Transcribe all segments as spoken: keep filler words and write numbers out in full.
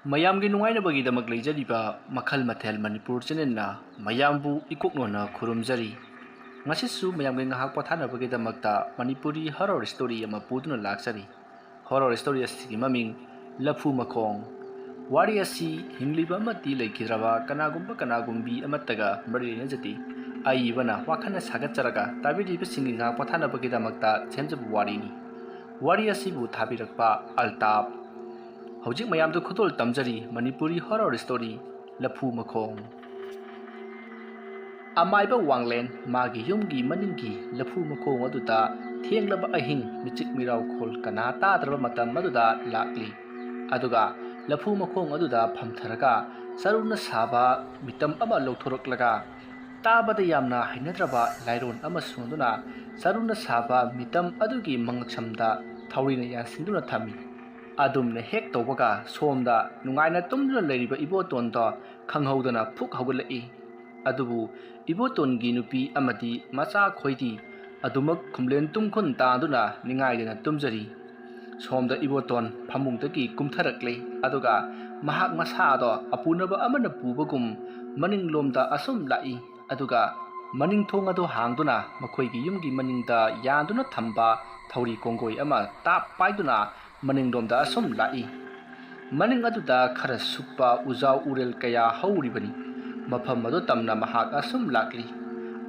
ꯃꯌꯥꯝꯒꯤ ꯅꯨꯡꯉꯥꯏꯅꯕꯒꯤꯗꯃꯛ ꯂꯩꯖꯔꯤꯕ ꯃꯈꯜ ꯃꯊꯦꯜ ꯃꯅꯤꯄꯨꯔ ꯆꯦꯅꯦꯜꯅ ꯃꯌꯥꯝꯕꯨ ꯏꯀꯣꯛꯅꯣꯅ ꯈꯨꯔꯨꯝꯖꯔꯤ꯫ ꯉꯁꯤꯁꯨ ꯃꯌꯥꯝꯒꯤ ꯉꯥꯏꯍꯥꯛ ꯄꯣꯊꯥꯅꯕꯒꯤꯗꯃꯛꯇ ꯃꯅꯤꯄꯨꯔꯤ ꯍꯣꯔꯣꯔ ꯁ꯭ꯇꯣꯔꯤ ꯑꯃ ꯄꯨꯗꯨꯅ ꯂꯥꯛꯆꯔꯤ꯫ ꯍꯣꯔꯣꯔ ꯁ꯭ꯇꯣꯔꯤ ꯑꯁꯤꯒꯤ ꯃꯃꯤꯡ ꯂꯐꯨ ꯃꯈꯣꯡ꯫ ꯋꯥꯔꯤ ꯑꯁꯤ ꯍꯤꯡꯂꯤꯕ ꯑꯃꯗꯤ ꯂꯩꯈꯤꯗ꯭ꯔꯕ ꯀꯅꯥꯒꯨꯝꯕ ꯀꯅꯥꯒꯨꯝꯕꯤ ꯑꯃꯠꯇꯒ ꯃꯔꯤ ꯂꯩꯅꯖꯗꯦ꯫ ꯑꯏꯕꯅ ꯋꯥꯈꯜꯅ ꯁꯥꯒꯠꯆꯔꯒ ꯇꯥꯕꯤꯔꯤꯕꯁꯤꯡꯒꯤ ꯉꯥꯏꯍꯥꯛ ꯄꯣꯊꯥꯅꯕꯒꯤꯗꯃꯛꯇ ꯁꯦꯝꯖꯕ ꯋꯥꯔꯤꯅꯤ꯫ ꯋꯥꯔꯤ ꯑꯁꯤꯕꯨ ꯊꯥꯕꯤꯔꯛꯄ ꯑꯜꯇꯥꯞ꯫ ꯍꯧꯖꯤꯛ ꯃꯌꯥꯝꯗ ꯈꯨꯗꯣꯜ ꯇꯝꯖꯔꯤ ꯃꯅꯤꯄꯨꯔꯤ ꯍꯣꯔꯣꯔ ꯁ꯭ꯇꯣꯔꯤ ꯂꯐꯨ ꯃꯈꯣꯡ꯫ ꯑꯃꯥꯏꯕ ꯋꯥꯡꯂꯦꯟ ꯃꯥꯒꯤ ꯌꯨꯝꯒꯤ ꯃꯅꯤꯡꯒꯤ ꯂꯐꯨ ꯃꯈꯣꯡ ꯑꯗꯨꯗ ꯊꯦꯡꯂꯕ ꯑꯍꯤꯡ ꯃꯤꯆꯤꯛ ꯃꯤꯔꯥꯎꯈꯣꯜ ꯀꯅꯥ ꯇꯥꯗ꯭ꯔꯕ ꯃꯇꯝ ꯑꯗꯨꯗ ꯂꯥꯛꯂꯤ꯫ ꯑꯗꯨꯒ ꯂꯐꯨ ꯃꯈꯣꯡ ꯑꯗꯨꯗ ꯐꯝꯊꯔꯒ ꯆꯔꯨꯅ ꯁꯥꯕ ꯃꯤꯇꯝ ꯑꯃ ꯂꯧꯊꯣꯔꯛꯂꯒ ꯇꯥꯕꯗ ꯌꯥꯝꯅ ꯍꯩꯅꯗ꯭ꯔꯕ ꯂꯥꯏꯔꯣꯟ ꯑꯃ ꯁꯣꯟꯗꯨꯅ ꯆꯔꯨꯅ ꯁꯥꯕ ꯃꯤꯇꯝ ꯑꯗꯨꯒꯤ ꯃꯉꯛꯁꯝꯗ ꯊꯧꯔꯤꯅ ꯌꯥꯟꯁꯤꯟꯗꯨꯅ ꯊꯝꯃꯤ꯫ ꯑꯗꯨꯝꯅ ꯍꯦꯛ ꯇꯧꯕꯒ ꯁꯣꯝꯗ ꯅꯨꯡꯉꯥꯏꯅ ꯇꯨꯝꯗꯨꯅ ꯂꯩꯔꯤꯕ ꯏꯕꯣꯇꯣꯟꯗꯣ ꯈꯪꯍꯧꯗꯅ ꯐꯨꯛ ꯍꯧꯒꯠꯂꯛꯏ꯫ ꯑꯗꯨꯕꯨ ꯏꯕꯣꯇꯣꯟꯒꯤ ꯅꯨꯄꯤ ꯑꯃꯗꯤ ꯃꯆꯥ ꯈꯣꯏꯗꯤ ꯑꯗꯨꯃꯛ ꯈꯨꯝꯂꯦꯟ ꯇꯨꯝꯈꯨꯟ ꯇꯥꯗꯨꯅ ꯅꯤꯡꯉꯥꯏꯗꯅ ꯇꯨꯝꯖꯔꯤ꯫ ꯁꯣꯝꯗ ꯏꯕꯣꯇꯣꯟ ꯐꯃꯨꯡꯗꯒꯤ ꯀꯨꯝꯊꯔꯛꯂꯦ, ꯑꯗꯨꯒ ꯃꯍꯥꯛ ꯃꯁꯥꯗꯣ ꯑꯄꯨꯅꯕ ꯑꯃꯅ ꯄꯨꯕꯒꯨꯝ ꯃꯅꯤꯡꯂꯣꯝꯗ ꯑꯁꯨꯝ ꯂꯥꯛꯏ꯫ ꯑꯗꯨꯒ ꯃꯅꯤꯡ ꯊꯣꯡ ꯑꯗꯨ ꯍꯥꯡꯗꯨꯅ ꯃꯈꯣꯏꯒꯤ ꯌꯨꯝꯒꯤ ꯃꯅꯤꯡꯗ ꯌꯥꯟꯗꯨꯅ ꯊꯝꯕ ꯊꯧꯔꯤ ꯀꯣꯡꯒꯣꯏ ꯑꯃ ꯇꯥꯞ ꯄꯥꯏꯗꯨꯅ ꯃꯅꯤꯡꯂꯣꯝꯗ ꯑꯁꯨꯝ ꯂꯥꯛꯏ꯫ ꯃꯅꯤꯡ ꯑꯗꯨꯗ ꯈꯔ ꯁꯨꯞꯄ ꯎꯖꯥꯎ ꯎꯔꯦꯜ ꯀꯌꯥ ꯍꯧꯔꯤꯕꯅꯤ꯫ ꯃꯐꯝ ꯑꯗꯨ ꯇꯝꯅ ꯃꯍꯥꯛ ꯑꯁꯨꯝ ꯂꯥꯛꯂꯤ꯫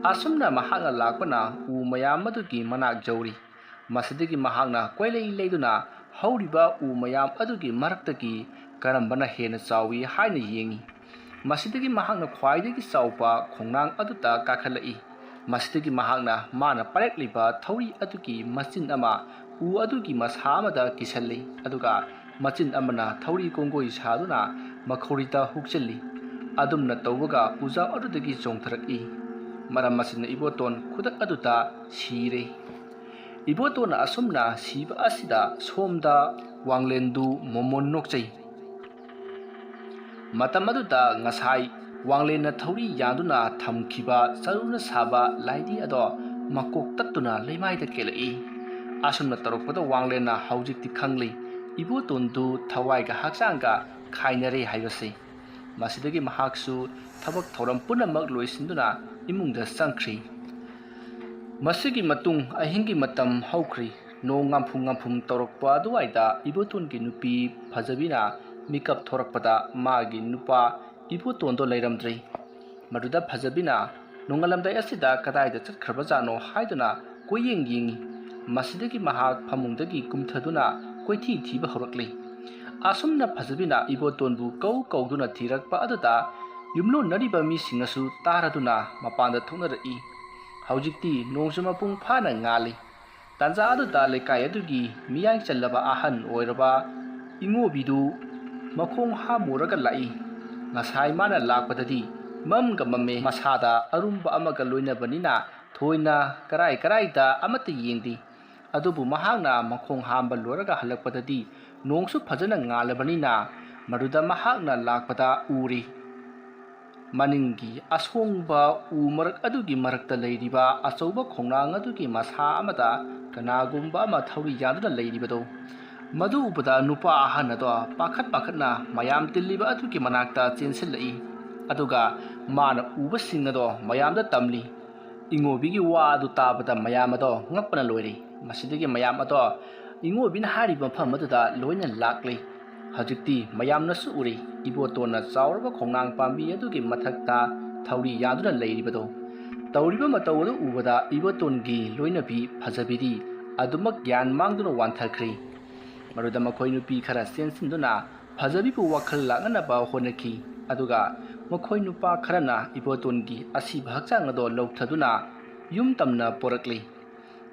ꯑꯁꯨꯝꯅ ꯃꯍꯥꯛꯅ ꯂꯥꯛꯄꯅ ꯎ ꯃꯌꯥꯝ ꯑꯗꯨꯒꯤ ꯃꯅꯥꯛ ꯌꯧꯔꯤ꯫ ꯃꯁꯤꯗꯒꯤ ꯃꯍꯥꯛꯅ ꯀꯣꯏꯂꯩ ꯂꯩꯗꯨꯅ ꯍꯧꯔꯤꯕ ꯎ ꯃꯌꯥꯝ ꯑꯗꯨꯒꯤ ꯃꯔꯛꯇꯒꯤ ꯀꯔꯝꯕꯅ ꯍꯦꯟꯅ ꯆꯥꯎꯏ ꯍꯥꯏꯅ ꯌꯦꯡꯏ꯫ ꯃꯁꯤꯗꯒꯤ ꯃꯍꯥꯛꯅ ꯈ꯭ꯋꯥꯏꯗꯒꯤ ꯆꯥꯎꯕ ꯈꯣꯡꯅꯥꯡ ꯑꯗꯨꯗ ꯀꯥꯈꯠꯂꯛꯏ꯫ ꯃꯁꯤꯗꯒꯤ ꯃꯍꯥꯛꯅ ꯃꯥꯅ ꯄꯥꯏꯔꯛꯂꯤꯕ ꯊꯧꯔꯤ ꯑꯗꯨꯒꯤ ꯃꯆꯤꯟ ꯑꯃ ꯎ ꯑꯗꯨꯒꯤ ꯃꯁꯥ ꯑꯃꯗ ꯀꯤꯁꯜꯂꯤ, ꯑꯗꯨꯒ ꯃꯆꯤꯟ ꯑꯃꯅ ꯊꯧꯔꯤ ꯀꯣꯡꯒꯣꯏ ꯁꯥꯗꯨꯅ ꯃꯈꯧꯔꯤꯗ ꯍꯨꯛꯆꯤꯜꯂꯤ꯫ ꯑꯗꯨꯝꯅ ꯇꯧꯕꯒ ꯎꯖꯥꯎ ꯑꯗꯨꯗꯒꯤ ꯆꯣꯡꯊꯔꯛꯏ꯫ ꯃꯔꯝ ꯑꯁꯤꯅ ꯏꯕꯣꯇꯣꯟ ꯈꯨꯗꯛ ꯑꯗꯨꯗ ꯁꯤꯔꯦ꯫ ꯏꯕꯣꯇꯣꯟꯅ ꯑꯁꯨꯝꯅ ꯁꯤꯕ ꯑꯁꯤꯗ ꯁꯣꯝꯗ ꯋꯥꯡꯂꯦꯟꯗꯨ ꯃꯣꯃꯣꯟ ꯅꯣꯛꯆꯩ꯫ ꯃꯇꯝ ꯑꯗꯨꯗ ꯉꯁꯥꯏ ꯋꯥꯡꯂꯦꯟꯅ ꯊꯧꯔꯤ ꯌꯥꯟꯗꯨꯅ ꯊꯝꯈꯤꯕ ꯆꯔꯨꯅ ꯁꯥꯕ ꯂꯥꯏꯙꯤ ꯑꯗꯣ ꯃꯀꯣꯛ ꯇꯠꯇꯨꯅ ꯂꯩꯃꯥꯏꯗ ꯀꯦꯜꯂꯛꯏ꯫ ꯑꯁꯨꯝꯅ ꯇꯧꯔꯛꯄꯗ ꯋꯥꯡꯂꯦꯟꯅ ꯍꯧꯖꯤꯛꯇꯤ ꯈꯪꯂꯤ, ꯏꯕꯣꯇꯣꯟꯗꯨ ꯊꯋꯥꯏꯒ ꯍꯛꯆꯥꯡꯒ ꯈꯥꯏꯅꯔꯦ ꯍꯥꯏꯕꯁꯤ꯫ ꯃꯁꯤꯗꯒꯤ ꯃꯍꯥꯛꯁꯨ ꯊꯕꯛ ꯊꯧꯔꯝ ꯄꯨꯝꯅꯃꯛ ꯂꯣꯏꯁꯤꯟꯗꯨꯅ ꯏꯃꯨꯡꯗ ꯆꯪꯈ꯭ꯔꯤ꯫ ꯃꯁꯤꯒꯤ ꯃꯇꯨꯡ ꯑꯍꯤꯡꯒꯤ ꯃꯇꯝ ꯍꯧꯈ꯭ꯔꯤ꯫ ꯅꯣꯡ ꯉꯥꯝꯐꯨꯝ ꯉꯥꯝꯐꯨꯝ ꯇꯧꯔꯛꯄ ꯑꯗꯨꯋꯥꯏꯗ ꯏꯕꯣꯇꯣꯟꯒꯤ ꯅꯨꯄꯤ ꯐꯖꯕꯤꯅ ꯃꯤꯀꯞ ꯊꯣꯔꯛꯄꯗ ꯃꯥꯒꯤ ꯅꯨꯄꯥ ꯏꯕꯣꯇꯣꯟꯗꯣ ꯂꯩꯔꯝꯗ꯭ꯔꯦ꯫ ꯃꯗꯨꯗ ꯐꯖꯕꯤꯅ ꯅꯣꯡꯉꯥꯜꯂꯝꯗꯥꯏ ꯑꯁꯤꯗ ꯀꯗꯥꯏꯗ ꯆꯠꯈ꯭ꯔꯕꯖꯥꯠꯅꯣ ꯍꯥꯏꯗꯨꯅ ꯀꯣꯏꯌꯦꯡ ꯌꯦꯡꯉꯤ꯫ ꯃꯁꯤꯗꯒꯤ ꯃꯍꯥꯛ ꯐꯃꯨꯡꯗꯒꯤ ꯀꯨꯝꯊꯗꯨꯅ ꯀꯣꯏꯊꯤ ꯊꯤꯕ ꯍꯧꯔꯛꯂꯤ꯫ ꯑꯁꯨꯝꯅ ꯐꯖꯕꯤꯅ ꯏꯕꯣꯇꯣꯟꯕꯨ ꯀꯧ ꯀꯧꯗꯨꯅ ꯊꯤꯔꯛꯄ ꯑꯗꯨꯗ ꯌꯨꯝꯂꯣꯟꯅꯔꯤꯕ ꯃꯤꯁꯤꯡꯅꯁꯨ ꯇꯥꯔꯗꯨꯅ ꯃꯄꯥꯟꯗ ꯊꯣꯛꯅꯔꯛꯏ꯫ ꯍꯧꯖꯤꯛꯇꯤ ꯅꯣꯡꯁꯨ ꯃꯄꯨꯡ ꯐꯥꯅ ꯉꯥꯜꯂꯤ꯫ ꯇꯥꯟꯖꯥ ꯑꯗꯨꯗ ꯂꯩꯀꯥꯏ ꯑꯗꯨꯒꯤ ꯃꯤꯌꯥꯏ ꯆꯜꯂꯕ ꯑꯍꯟ ꯑꯣꯏꯔꯕ ꯏꯉꯣꯕꯤꯗꯨ ꯃꯈꯣꯡ ꯍꯥꯝꯃꯨꯔꯒ ꯂꯥꯛꯏ꯫ ꯉꯁꯥꯏ ꯃꯥꯅ ꯂꯥꯛꯄꯗꯗꯤ ꯃꯝꯒ ꯃꯝꯃꯦ꯫ ꯃꯁꯥꯗ ꯑꯔꯨꯝꯕ ꯑꯃꯒ ꯂꯣꯏꯅꯕꯅꯤꯅ ꯊꯣꯏꯅ ꯀꯔꯥꯏ ꯀꯔꯥꯏꯗ ꯑꯃꯠꯇ ꯌꯦꯡꯗꯦ꯫ ꯑꯗꯨꯕꯨ ꯃꯍꯥꯛꯅ ꯃꯈꯣꯡ ꯍꯥꯝꯕ ꯂꯣꯏꯔꯒ ꯍꯜꯂꯛꯄꯗꯗꯤ ꯅꯣꯡꯁꯨ ꯐꯖꯅ ꯉꯥꯜꯂꯕꯅꯤꯅ ꯃꯗꯨꯗ ꯃꯍꯥꯛꯅ ꯂꯥꯛꯄꯗ ꯎꯔꯤ꯫ ꯃꯅꯤꯡꯒꯤ ꯑꯁꯣꯡꯕ ꯎ ꯃꯔꯛ ꯑꯗꯨꯒꯤ ꯃꯔꯛꯇ ꯂꯩꯔꯤꯕ ꯑꯆꯧꯕ ꯈꯣꯡꯅꯥꯡ ꯑꯗꯨꯒꯤ ꯃꯁꯥ ꯑꯃꯗ ꯀꯅꯥꯒꯨꯝꯕ ꯑꯃ ꯊꯧꯔꯤ ꯌꯥꯟꯗꯨꯅ ꯂꯩꯔꯤꯕꯗꯨ꯫ ꯃꯗꯨ ꯎꯕꯗ ꯅꯨꯄꯥ ꯑꯍꯟ ꯑꯗꯣ ꯄꯥꯈꯠ ꯄꯥꯈꯠꯅ ꯃꯌꯥꯝ ꯇꯤꯜꯂꯤꯕ ꯑꯗꯨꯒꯤ ꯃꯅꯥꯛꯇ ꯆꯦꯟꯁꯤꯜꯂꯛꯏ꯫ ꯑꯗꯨꯒ ꯃꯥꯅ ꯎꯕꯁꯤꯡ ꯑꯗꯣ ꯃꯌꯥꯝꯗ ꯇꯝꯂꯤ꯫ ꯏꯉꯣꯕꯤꯒꯤ ꯋꯥ ꯑꯗꯨ ꯇꯥꯕꯗ ꯃꯌꯥꯝ ꯑꯗꯣ ꯉꯛꯄꯅ ꯂꯣꯏꯔꯦ꯫ ꯃꯁꯤꯗꯒꯤ ꯃꯌꯥꯝ ꯑꯗꯣ ꯏꯉꯣꯕꯤꯅ ꯍꯥꯏꯔꯤꯕ ꯃꯐꯝ ꯑꯗꯨꯗ ꯂꯣꯏꯅ ꯂꯥꯛꯂꯦ꯫ ꯍꯧꯖꯤꯛꯇꯤ ꯃꯌꯥꯝꯅꯁꯨ ꯎꯔꯦ, ꯏꯕꯣꯇꯣꯟꯅ ꯆꯥꯎꯔꯕ ꯈꯣꯡꯅꯥꯡ ꯄꯥꯝꯕꯤ ꯑꯗꯨꯒꯤ ꯃꯊꯛꯇ ꯊꯧꯔꯤ ꯌꯥꯟꯗꯨꯅ ꯂꯩꯔꯤꯕꯗꯣ꯫ ꯇꯧꯔꯤꯕ ꯃꯇꯧ ꯑꯗꯨ ꯎꯕꯗ ꯏꯕꯣꯇꯣꯟꯒꯤ ꯂꯣꯏꯅꯕꯤ ꯐꯖꯕꯤꯗꯤ ꯑꯗꯨꯃꯛ ꯒ꯭ꯌꯥꯟ ꯃꯥꯡꯗꯨꯅ ꯋꯥꯟꯊꯈ꯭ꯔꯦ꯫ ꯃꯗꯨꯗ ꯃꯈꯣꯏ ꯅꯨꯄꯤ ꯈꯔ ꯆꯦꯟꯁꯤꯟꯗꯨꯅ ꯐꯖꯕꯤꯕꯨ ꯋꯥꯈꯜ ꯂꯥꯛꯅꯅꯕ ꯍꯣꯠꯅꯈꯤ꯫ ꯑꯗꯨꯒ ꯃꯈꯣꯏ ꯅꯨꯄꯥ ꯈꯔꯅ ꯏꯕꯣꯇꯣꯟꯒꯤ ꯑꯁꯤꯕ ꯍꯛꯆꯥꯡ ꯑꯗꯣ ꯂꯧꯊꯗꯨꯅ ꯌꯨꯝ ꯇꯝꯅ ꯄꯣꯔꯛꯂꯤ꯫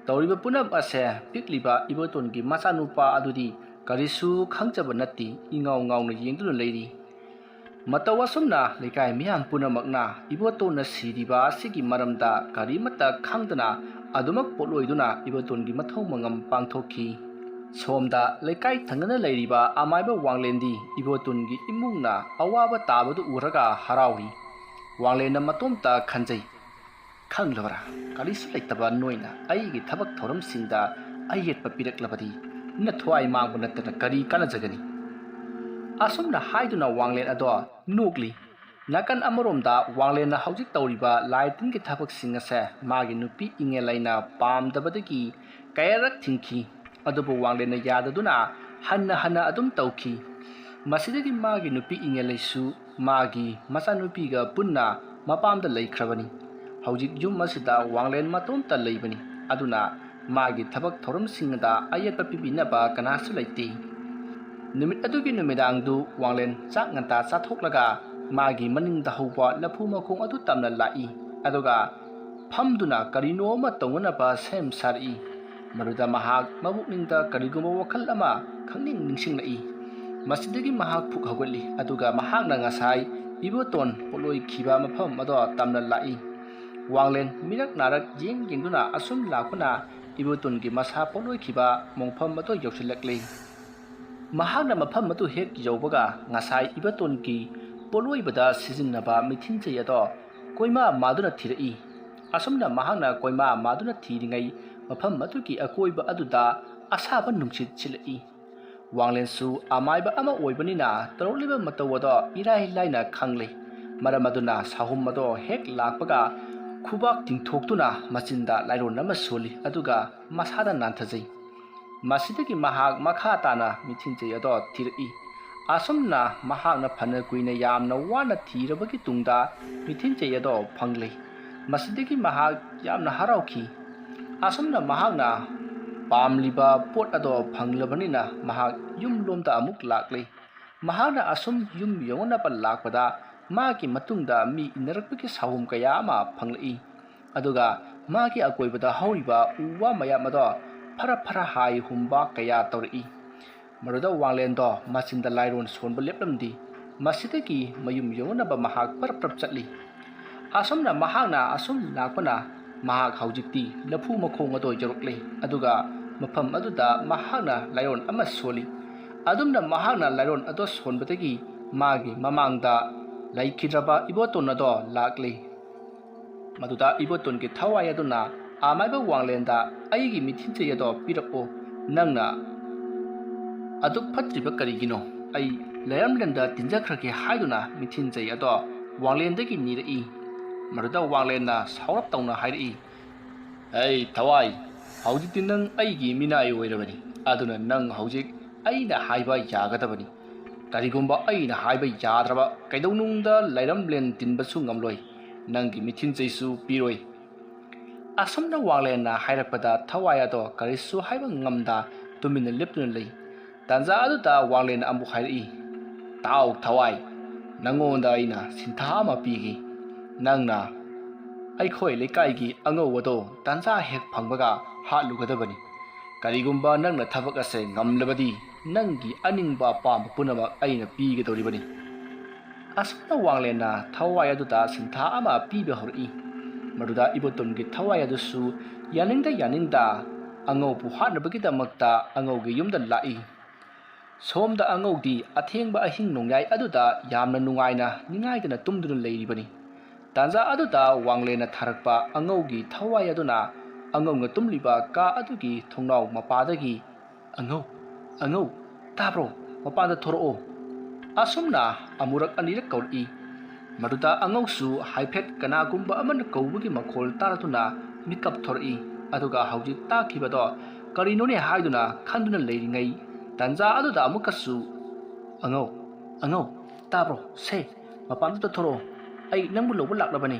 ꯇꯧꯔꯤꯕ ꯄꯨꯝꯅꯃꯛ ꯑꯁꯦ ꯄꯤꯛꯂꯤꯕ ꯏꯕꯣꯇꯣꯟꯒꯤ ꯃꯆꯥꯅꯨꯄꯥ ꯑꯗꯨꯗꯤ ꯀꯔꯤꯁꯨ ꯈꯪꯖꯕ ꯅꯠꯇꯦ, ꯏꯉꯥꯎ ꯉꯥꯎꯅ ꯌꯦꯡꯗꯨꯅ ꯂꯩꯔꯤ꯫ ꯃꯇꯧ ꯑꯁꯨꯝꯅ ꯂꯩꯀꯥꯏ ꯃꯤꯌꯥꯝ ꯄꯨꯝꯅꯃꯛꯅ ꯏꯕꯣꯇꯣꯟꯅ ꯁꯤꯔꯤꯕ ꯑꯁꯤꯒꯤ ꯃꯔꯝꯗ ꯀꯔꯤꯃꯠꯇ ꯈꯪꯗꯅ ꯑꯗꯨꯃꯛ ꯄꯣꯠꯂꯣꯏꯗꯨꯅ ꯏꯕꯣꯇꯣꯟꯒꯤ ꯃꯊꯧ ꯃꯉꯝ ꯄꯥꯡꯊꯣꯛꯈꯤ꯫ ꯁꯣꯝꯗ ꯂꯩꯀꯥꯏ ꯊꯪꯅꯅ ꯂꯩꯔꯤꯕ ꯑꯃꯥꯏꯕ ꯋꯥꯡꯂꯦꯟꯗꯤ ꯏꯕꯣꯇꯣꯟꯒꯤ ꯏꯃꯨꯡꯅ ꯑꯋꯥꯕ ꯇꯥꯕꯗꯨ ꯎꯔꯒ ꯍꯔꯥꯎꯔꯤ꯫ ꯋꯥꯡꯂꯦꯟꯅ ꯃꯇꯣꯝꯇ ꯈꯟꯖꯩ, "ꯈꯪꯂꯕ꯭ꯔꯥ? ꯀꯔꯤꯁꯨ ꯂꯩꯇꯕ ꯅꯣꯏꯅ ꯑꯩꯒꯤ ꯊꯕꯛ ꯊꯧꯔꯝꯁꯤꯡꯗ ꯑꯌꯦꯠꯄ ꯄꯤꯔꯛꯂꯕꯗꯤ ꯅꯊ꯭ꯋꯥꯏ ꯃꯥꯡꯕ ꯅꯠꯇꯅ ꯀꯔꯤ ꯀꯥꯟꯅꯖꯒꯅꯤ?" ꯑꯁꯨꯝꯅ ꯍꯥꯏꯗꯨꯅ ꯋꯥꯡꯂꯦꯟ ꯑꯗꯣ ꯅꯣꯛꯂꯤ꯫ ꯅꯥꯀꯟ ꯑꯃꯔꯣꯝꯗ ꯋꯥꯡꯂꯦꯟꯅ ꯍꯧꯖꯤꯛ ꯇꯧꯔꯤꯕ ꯂꯥꯏ ꯇꯤꯟꯒꯤ ꯊꯕꯛꯁꯤꯡ ꯑꯁꯦ ꯃꯥꯒꯤ ꯅꯨꯄꯤ ꯏꯉꯦꯜꯂꯩꯅ ꯄꯥꯝꯗꯕꯗꯒꯤ ꯀꯌꯥꯔꯛ ꯊꯤꯡꯈꯤ꯫ ꯑꯗꯨꯕꯨ ꯋꯥꯡꯂꯦꯟꯅ ꯌꯥꯗꯗꯨꯅ ꯍꯟꯅ ꯍꯟꯅ ꯑꯗꯨꯝ ꯇꯧꯈꯤ꯫ ꯃꯁꯤꯗꯒꯤ ꯃꯥꯒꯤ ꯅꯨꯄꯤ ꯏꯉꯦꯜꯂꯩꯁꯨ ꯃꯥꯒꯤ ꯃꯆꯥꯅꯨꯄꯤꯒ ꯄꯨꯟꯅ ꯃꯄꯥꯝꯗ ꯂꯩꯈ꯭ꯔꯕꯅꯤ꯫ ꯍꯧꯖꯤꯛ ꯌꯨꯝ ꯑꯁꯤꯗ ꯋꯥꯡꯂꯦꯟ ꯃꯇꯣꯝꯇ ꯂꯩꯕꯅꯤ꯫ ꯑꯗꯨꯅ ꯃꯥꯒꯤ ꯊꯕꯛ ꯊꯧꯔꯝꯁꯤꯡꯗ ꯑꯌꯦꯠꯄ ꯄꯤꯕꯤꯅꯕ ꯀꯅꯥꯁꯨ ꯂꯩꯇꯦ꯫ ꯅꯨꯃꯤꯠ ꯑꯗꯨꯒꯤ ꯅꯨꯃꯤꯗꯥꯡꯗꯨ ꯋꯥꯡꯂꯦꯟ ꯆꯥꯛ ꯉꯟꯇꯥ ꯆꯥꯊꯣꯛꯂꯒ ꯃꯥꯒꯤ ꯃꯅꯤꯡꯗ ꯍꯧꯕ ꯂꯐꯨ ꯃꯈꯣꯡ ꯑꯗꯨ ꯇꯝꯅ ꯂꯥꯛꯏ꯫ ꯑꯗꯨꯒ ꯐꯝꯗꯨꯅ ꯀꯔꯤꯅꯣ ꯑꯃ ꯇꯧꯅꯅꯕ ꯁꯦꯝ ꯁꯥꯔꯛꯏ꯫ ꯃꯗꯨꯗ ꯃꯍꯥꯛ ꯃꯕꯨꯛꯅꯤꯡꯗ ꯀꯔꯤꯒꯨꯝꯕ ꯋꯥꯈꯜ ꯑꯃ ꯈꯪꯅꯤꯡ ꯅꯤꯡꯁꯤꯡꯂꯛꯏ꯫ ꯃꯁꯤꯗꯒꯤ ꯃꯍꯥꯛ ꯐꯨꯛ ꯍꯧꯒꯠꯂꯤ, ꯑꯗꯨꯒ ꯃꯍꯥꯛꯅ ꯉꯁꯥꯏ ꯏꯕꯣꯇꯣꯟ ꯄꯣꯠꯂꯣꯏꯈꯤꯕ ꯃꯐꯝ ꯑꯗꯣ ꯇꯝꯅ ꯂꯥꯛꯏ꯫ ꯋꯥꯡꯂꯦꯟ ꯃꯤꯔꯛ ꯅꯥꯔꯛ ꯌꯦꯡ ꯌꯦꯡꯗꯨꯅ ꯑꯁꯨꯝ ꯂꯥꯛꯄꯅ ꯏꯕꯣꯇꯣꯟꯒꯤ ꯃꯁꯥ ꯄꯣꯠꯂꯣꯏꯈꯤꯕ ꯃꯣꯡꯐꯝ ꯑꯗꯣ ꯌꯧꯁꯤꯜꯂꯛꯂꯤ꯫ ꯃꯍꯥꯛꯅ ꯃꯐꯝ ꯑꯗꯨ ꯍꯦꯛ ꯌꯧꯕꯒ ꯉꯁꯥꯏ ꯏꯕꯣꯇꯣꯟꯒꯤ ꯄꯣꯠꯂꯣꯏꯕꯗ ꯁꯤꯖꯤꯟꯅꯕ ꯃꯤꯊꯤꯟꯖꯩ ꯑꯗꯣ ꯀꯣꯏꯃꯥ ꯃꯥꯗꯨꯅ ꯊꯤꯔꯛꯏ꯫ ꯑꯁꯨꯝꯅ ꯃꯍꯥꯛꯅ ꯀꯣꯏꯃꯥ ꯃꯥꯗꯨꯅ ꯊꯤꯔꯤꯉꯩ ꯃꯐꯝ ꯑꯗꯨꯒꯤ ꯑꯀꯣꯏꯕ ꯑꯗꯨꯗ ꯑꯁꯥꯕ ꯅꯨꯡꯁꯤꯠ ꯁꯤꯠꯂꯛꯏ꯫ ꯋꯥꯡꯂꯦꯟꯁꯨ ꯑꯃꯥꯏꯕ ꯑꯃ ꯑꯣꯏꯕꯅꯤꯅ ꯇꯧꯔꯛꯂꯤꯕ ꯃꯇꯧ ꯑꯗꯣ ꯏꯔꯥꯏ ꯂꯥꯏꯅ ꯈꯪꯂꯦ꯫ ꯃꯔꯝ ꯑꯗꯨꯅ ꯁꯥꯍꯨꯝ ꯑꯗꯣ ꯍꯦꯛ ꯂꯥꯛꯄꯒ ꯈꯨꯕꯥꯛ ꯇꯤꯡꯊꯣꯛꯇꯨꯅ ꯃꯆꯤꯟꯗ ꯂꯥꯏꯔꯣꯟ ꯑꯃ ꯁꯣꯜꯂꯤ, ꯑꯗꯨꯒ ꯃꯁꯥꯗ ꯅꯥꯟꯊꯖꯩ꯫ ꯃꯁꯤꯗꯒꯤ ꯃꯍꯥꯛ ꯃꯈꯥ ꯇꯥꯅ ꯃꯤꯊꯤꯟꯖꯩ ꯑꯗꯣ ꯊꯤꯔꯛꯏ꯫ ꯑꯁꯨꯝꯅ ꯃꯍꯥꯛꯅ ꯐꯅ ꯀꯨꯏꯅ ꯌꯥꯝꯅ ꯋꯥꯅ ꯊꯤꯔꯕꯒꯤ ꯇꯨꯡꯗ ꯃꯤꯊꯤꯟꯖꯩ ꯑꯗꯣ ꯐꯪꯂꯦ꯫ ꯃꯁꯤꯗꯒꯤ ꯃꯍꯥꯛ ꯌꯥꯝꯅ ꯍꯔꯥꯎꯈꯤ꯫ ꯑꯁꯨꯝꯅ ꯃꯍꯥꯛꯅ ꯄꯥꯝꯂꯤꯕ ꯄꯣꯠ ꯑꯗꯣ ꯐꯪꯂꯕꯅꯤꯅ ꯃꯍꯥꯛ ꯌꯨꯝꯂꯣꯝꯗ ꯑꯃꯨꯛ ꯂꯥꯛꯂꯦ꯫ ꯃꯍꯥꯛꯅ ꯑꯁꯨꯝ ꯌꯨꯝ ꯌꯧꯅꯅꯕ ꯂꯥꯛꯄꯗ ꯃꯥꯒꯤ ꯃꯇꯨꯡꯗ ꯃꯤ ꯏꯟꯅꯔꯛꯄꯒꯤ ꯁꯥꯍꯨꯝ ꯀꯌꯥ ꯑꯃ ꯐꯪꯂꯛꯏ꯫ ꯑꯗꯨꯒ ꯃꯥꯒꯤ ꯑꯀꯣꯏꯕꯗ ꯍꯧꯔꯤꯕ ꯎ ꯋꯥ ꯃꯌꯥꯝ ꯑꯗꯣ ꯐꯔ ꯐꯔ ꯍꯥꯏ ꯍꯨꯝꯕ ꯀꯌꯥ ꯇꯧꯔꯛꯏ꯫ ꯃꯗꯨꯗ ꯋꯥꯡꯂꯦꯟꯗꯣ ꯃꯆꯤꯟꯗ ꯂꯥꯏꯔꯣꯟ ꯁꯣꯟꯕ ꯂꯦꯞꯂꯝꯗꯦ꯫ ꯃꯁꯤꯗꯒꯤ ꯃꯌꯨꯝ ꯌꯧꯅꯅꯕ ꯃꯍꯥꯛ ꯄꯔꯞ ꯄꯔꯞ ꯆꯠꯂꯤ꯫ ꯑꯁꯨꯝꯅ ꯃꯍꯥꯛꯅ ꯑꯁꯨꯝ ꯂꯥꯛꯄꯅ ꯃꯍꯥꯛ ꯍꯧꯖꯤꯛꯇꯤ ꯂꯐꯨ ꯃꯈꯣꯡ ꯑꯗꯣ ꯌꯧꯔꯛꯂꯦ꯫ ꯑꯗꯨꯒ ꯃꯐꯝ ꯑꯗꯨꯗ ꯃꯍꯥꯛꯅ ꯂꯥꯏꯔꯣꯟ ꯑꯃ ꯁꯣꯜꯂꯤ꯫ ꯑꯗꯨꯝꯅ ꯃꯍꯥꯛꯅ ꯂꯥꯏꯔꯣꯟ ꯑꯗꯣ ꯁꯣꯟꯕꯗꯒꯤ ꯃꯥꯒꯤ ꯃꯃꯥꯡꯗ ꯂꯩꯈꯤꯗ꯭ꯔꯕ ꯏꯕꯣꯇꯣꯟ ꯑꯗꯣ ꯂꯥꯛꯂꯤ꯫ ꯃꯗꯨꯗ ꯏꯕꯣꯇꯣꯟꯒꯤ ꯊꯋꯥꯏ ꯑꯗꯨꯅ ꯑꯃꯥꯏꯕ ꯋꯥꯡꯂꯦꯟꯗ "ꯑꯩꯒꯤ ꯃꯤꯊꯤꯟꯖꯩ ꯑꯗꯣ ꯄꯤꯔꯛꯑꯣ, ꯅꯪꯅ ꯑꯗꯨꯛ ꯐꯠꯇ꯭ꯔꯤꯕ ꯀꯔꯤꯒꯤꯅꯣ?" ꯑꯩ ꯂꯩꯔꯝꯂꯦꯟꯗ ꯇꯤꯟꯖꯈ꯭ꯔꯒꯦ ꯍꯥꯏꯗꯨꯅ ꯃꯤꯊꯤꯟꯖꯩ ꯑꯗꯣ ꯋꯥꯡꯂꯦꯟꯗꯒꯤ ꯅꯤꯔꯛꯏ꯫ ꯃꯗꯨꯗ ꯋꯥꯡꯂꯦꯟꯅ ꯁꯥꯎꯔꯞ ꯇꯧꯅ ꯍꯥꯏꯔꯛꯏ, "ꯑꯩ ꯊꯋꯥꯏ, ꯍꯧꯖꯤꯛꯇꯤ ꯅꯪ ꯑꯩꯒꯤ ꯃꯤꯅꯥꯏ ꯑꯣꯏꯔꯕꯅꯤ꯫ ꯑꯗꯨꯅ ꯅꯪ ꯍꯧꯖꯤꯛ ꯑꯩꯅ ꯍꯥꯏꯕ ꯌꯥꯒꯗꯕꯅꯤ꯫ ꯀꯔꯤꯒꯨꯝꯕ ꯑꯩꯅ ꯍꯥꯏꯕ ꯌꯥꯗ꯭ꯔꯕ ꯀꯩꯗꯧꯅꯨꯡꯗ ꯂꯩꯔꯝꯂꯦꯟ ꯇꯤꯟꯕꯁꯨ ꯉꯝꯂꯣꯏ, ꯅꯪꯒꯤ ꯃꯤꯊꯤꯟꯖꯩꯁꯨ ꯄꯤꯔꯣꯏ꯫" ꯑꯁꯨꯝꯅ ꯋꯥꯡꯂꯦꯟꯅ ꯍꯥꯏꯔꯛꯄꯗ ꯊꯋꯥꯏ ꯑꯗꯣ ꯀꯔꯤꯁꯨ ꯍꯥꯏꯕ ꯉꯝꯗ ꯇꯨꯃꯤꯟꯅ ꯂꯦꯞꯇꯨꯅ ꯂꯩ꯫ ꯇꯥꯟꯖꯥ ꯑꯗꯨꯗ ꯋꯥꯡꯂꯦꯟꯅ ꯑꯃꯨꯛ ꯍꯥꯏꯔꯛꯏ, "ꯇꯥꯎ ꯊꯋꯥꯏ, ꯅꯪꯉꯣꯟꯗ ꯑꯩꯅ ꯁꯤꯟꯊꯥ ꯑꯃ ꯄꯤꯒꯦ꯫ ꯅꯪꯅ ꯑꯩꯈꯣꯏ ꯂꯩꯀꯥꯏꯒꯤ ꯑꯉꯧ ꯑꯗꯣ ꯇꯥꯟꯖꯥ ꯍꯦꯛ ꯐꯪꯕꯒ ꯍꯥꯠꯂꯨꯒꯗꯕꯅꯤ꯫ ꯀꯔꯤꯒꯨꯝꯕ ꯅꯪꯅ ꯊꯕꯛ ꯑꯁꯦ ꯉꯝꯂꯕꯗꯤ ꯅꯪꯒꯤ ꯑꯅꯤꯡꯕ ꯑꯄꯥꯝꯕ ꯄꯨꯝꯅꯃꯛ ꯑꯩꯅ ꯄꯤꯒꯗꯧꯔꯤꯕꯅꯤ꯫" ꯑꯁꯨꯝꯅ ꯋꯥꯡꯂꯦꯟꯅ ꯊꯋꯥꯏ ꯑꯗꯨꯗ ꯁꯤꯟꯊꯥ ꯑꯃ ꯄꯤꯕ ꯍꯧꯔꯛꯏ꯫ ꯃꯗꯨꯗ ꯏꯕꯣꯇꯣꯟꯒꯤ ꯊꯋꯥꯏ ꯑꯗꯨꯁꯨ ꯌꯥꯅꯤꯡꯗ ꯌꯥꯅꯤꯡꯗ ꯑꯉꯧꯕꯨ ꯍꯥꯠꯅꯕꯒꯤꯗꯃꯛꯇ ꯑꯉꯧꯒꯤ ꯌꯨꯝꯗ ꯂꯥꯛꯏ꯫ ꯁꯣꯝꯗ ꯑꯉꯧꯗꯤ ꯑꯊꯦꯡꯕ ꯑꯍꯤꯡ ꯅꯣꯡꯌꯥꯏ ꯑꯗꯨꯗ ꯌꯥꯝꯅ ꯅꯨꯡꯉꯥꯏꯅ ꯅꯤꯡꯉꯥꯏꯗꯅ ꯇꯨꯝꯗꯨꯅ ꯂꯩꯔꯤꯕꯅꯤ꯫ ꯇꯥꯟꯖꯥ ꯑꯗꯨꯗ ꯋꯥꯡꯂꯦꯟꯅ ꯊꯥꯔꯛꯄ ꯑꯉꯧꯒꯤ ꯊꯋꯥꯏ ꯑꯗꯨꯅ ꯑꯉꯧꯅ ꯇꯨꯝꯂꯤꯕ ꯀꯥ ꯑꯗꯨꯒꯤ ꯊꯣꯡꯅꯥꯎ ꯃꯄꯥꯗꯒꯤ, "ꯑꯉꯧ, ꯑꯉꯧ, ꯇꯥꯕ꯭ꯔꯣ? ꯃꯄꯥꯟꯗ ꯊꯣꯔꯛꯑꯣ꯫" ꯑꯁꯨꯝꯅ ꯑꯃꯨꯔꯛ ꯑꯅꯤꯔꯛ ꯀꯧꯔꯛꯏ꯫ ꯃꯗꯨꯗ ꯑꯉꯧꯁꯨ ꯍꯥꯏꯐꯦꯠ ꯀꯅꯥꯒꯨꯝꯕ ꯑꯃꯅ ꯀꯧꯕꯒꯤ ꯃꯈꯣꯜ ꯇꯥꯔꯗꯨꯅ ꯃꯤꯀꯞ ꯊꯣꯔꯛꯏ꯫ ꯑꯗꯨꯒ ꯍꯧꯖꯤꯛ ꯇꯥꯈꯤꯕꯗꯣ ꯀꯔꯤꯅꯣꯅꯦ ꯍꯥꯏꯗꯨꯅ ꯈꯟꯗꯨꯅ ꯂꯩꯔꯤꯉꯩ ꯇꯥꯟꯖꯥ ꯑꯗꯨꯗ ꯑꯃꯨꯛꯀꯁꯨ, "ꯑꯉꯧ, ꯑꯉꯧ, ꯇꯥꯕ꯭ꯔꯣ? ꯁꯦ, ꯃꯄꯥꯟꯗꯨꯗ ꯊꯣꯔꯛꯑꯣ꯫ ꯑꯩ ꯅꯪꯕꯨ ꯂꯧꯕ ꯂꯥꯛꯂꯕꯅꯤ꯫"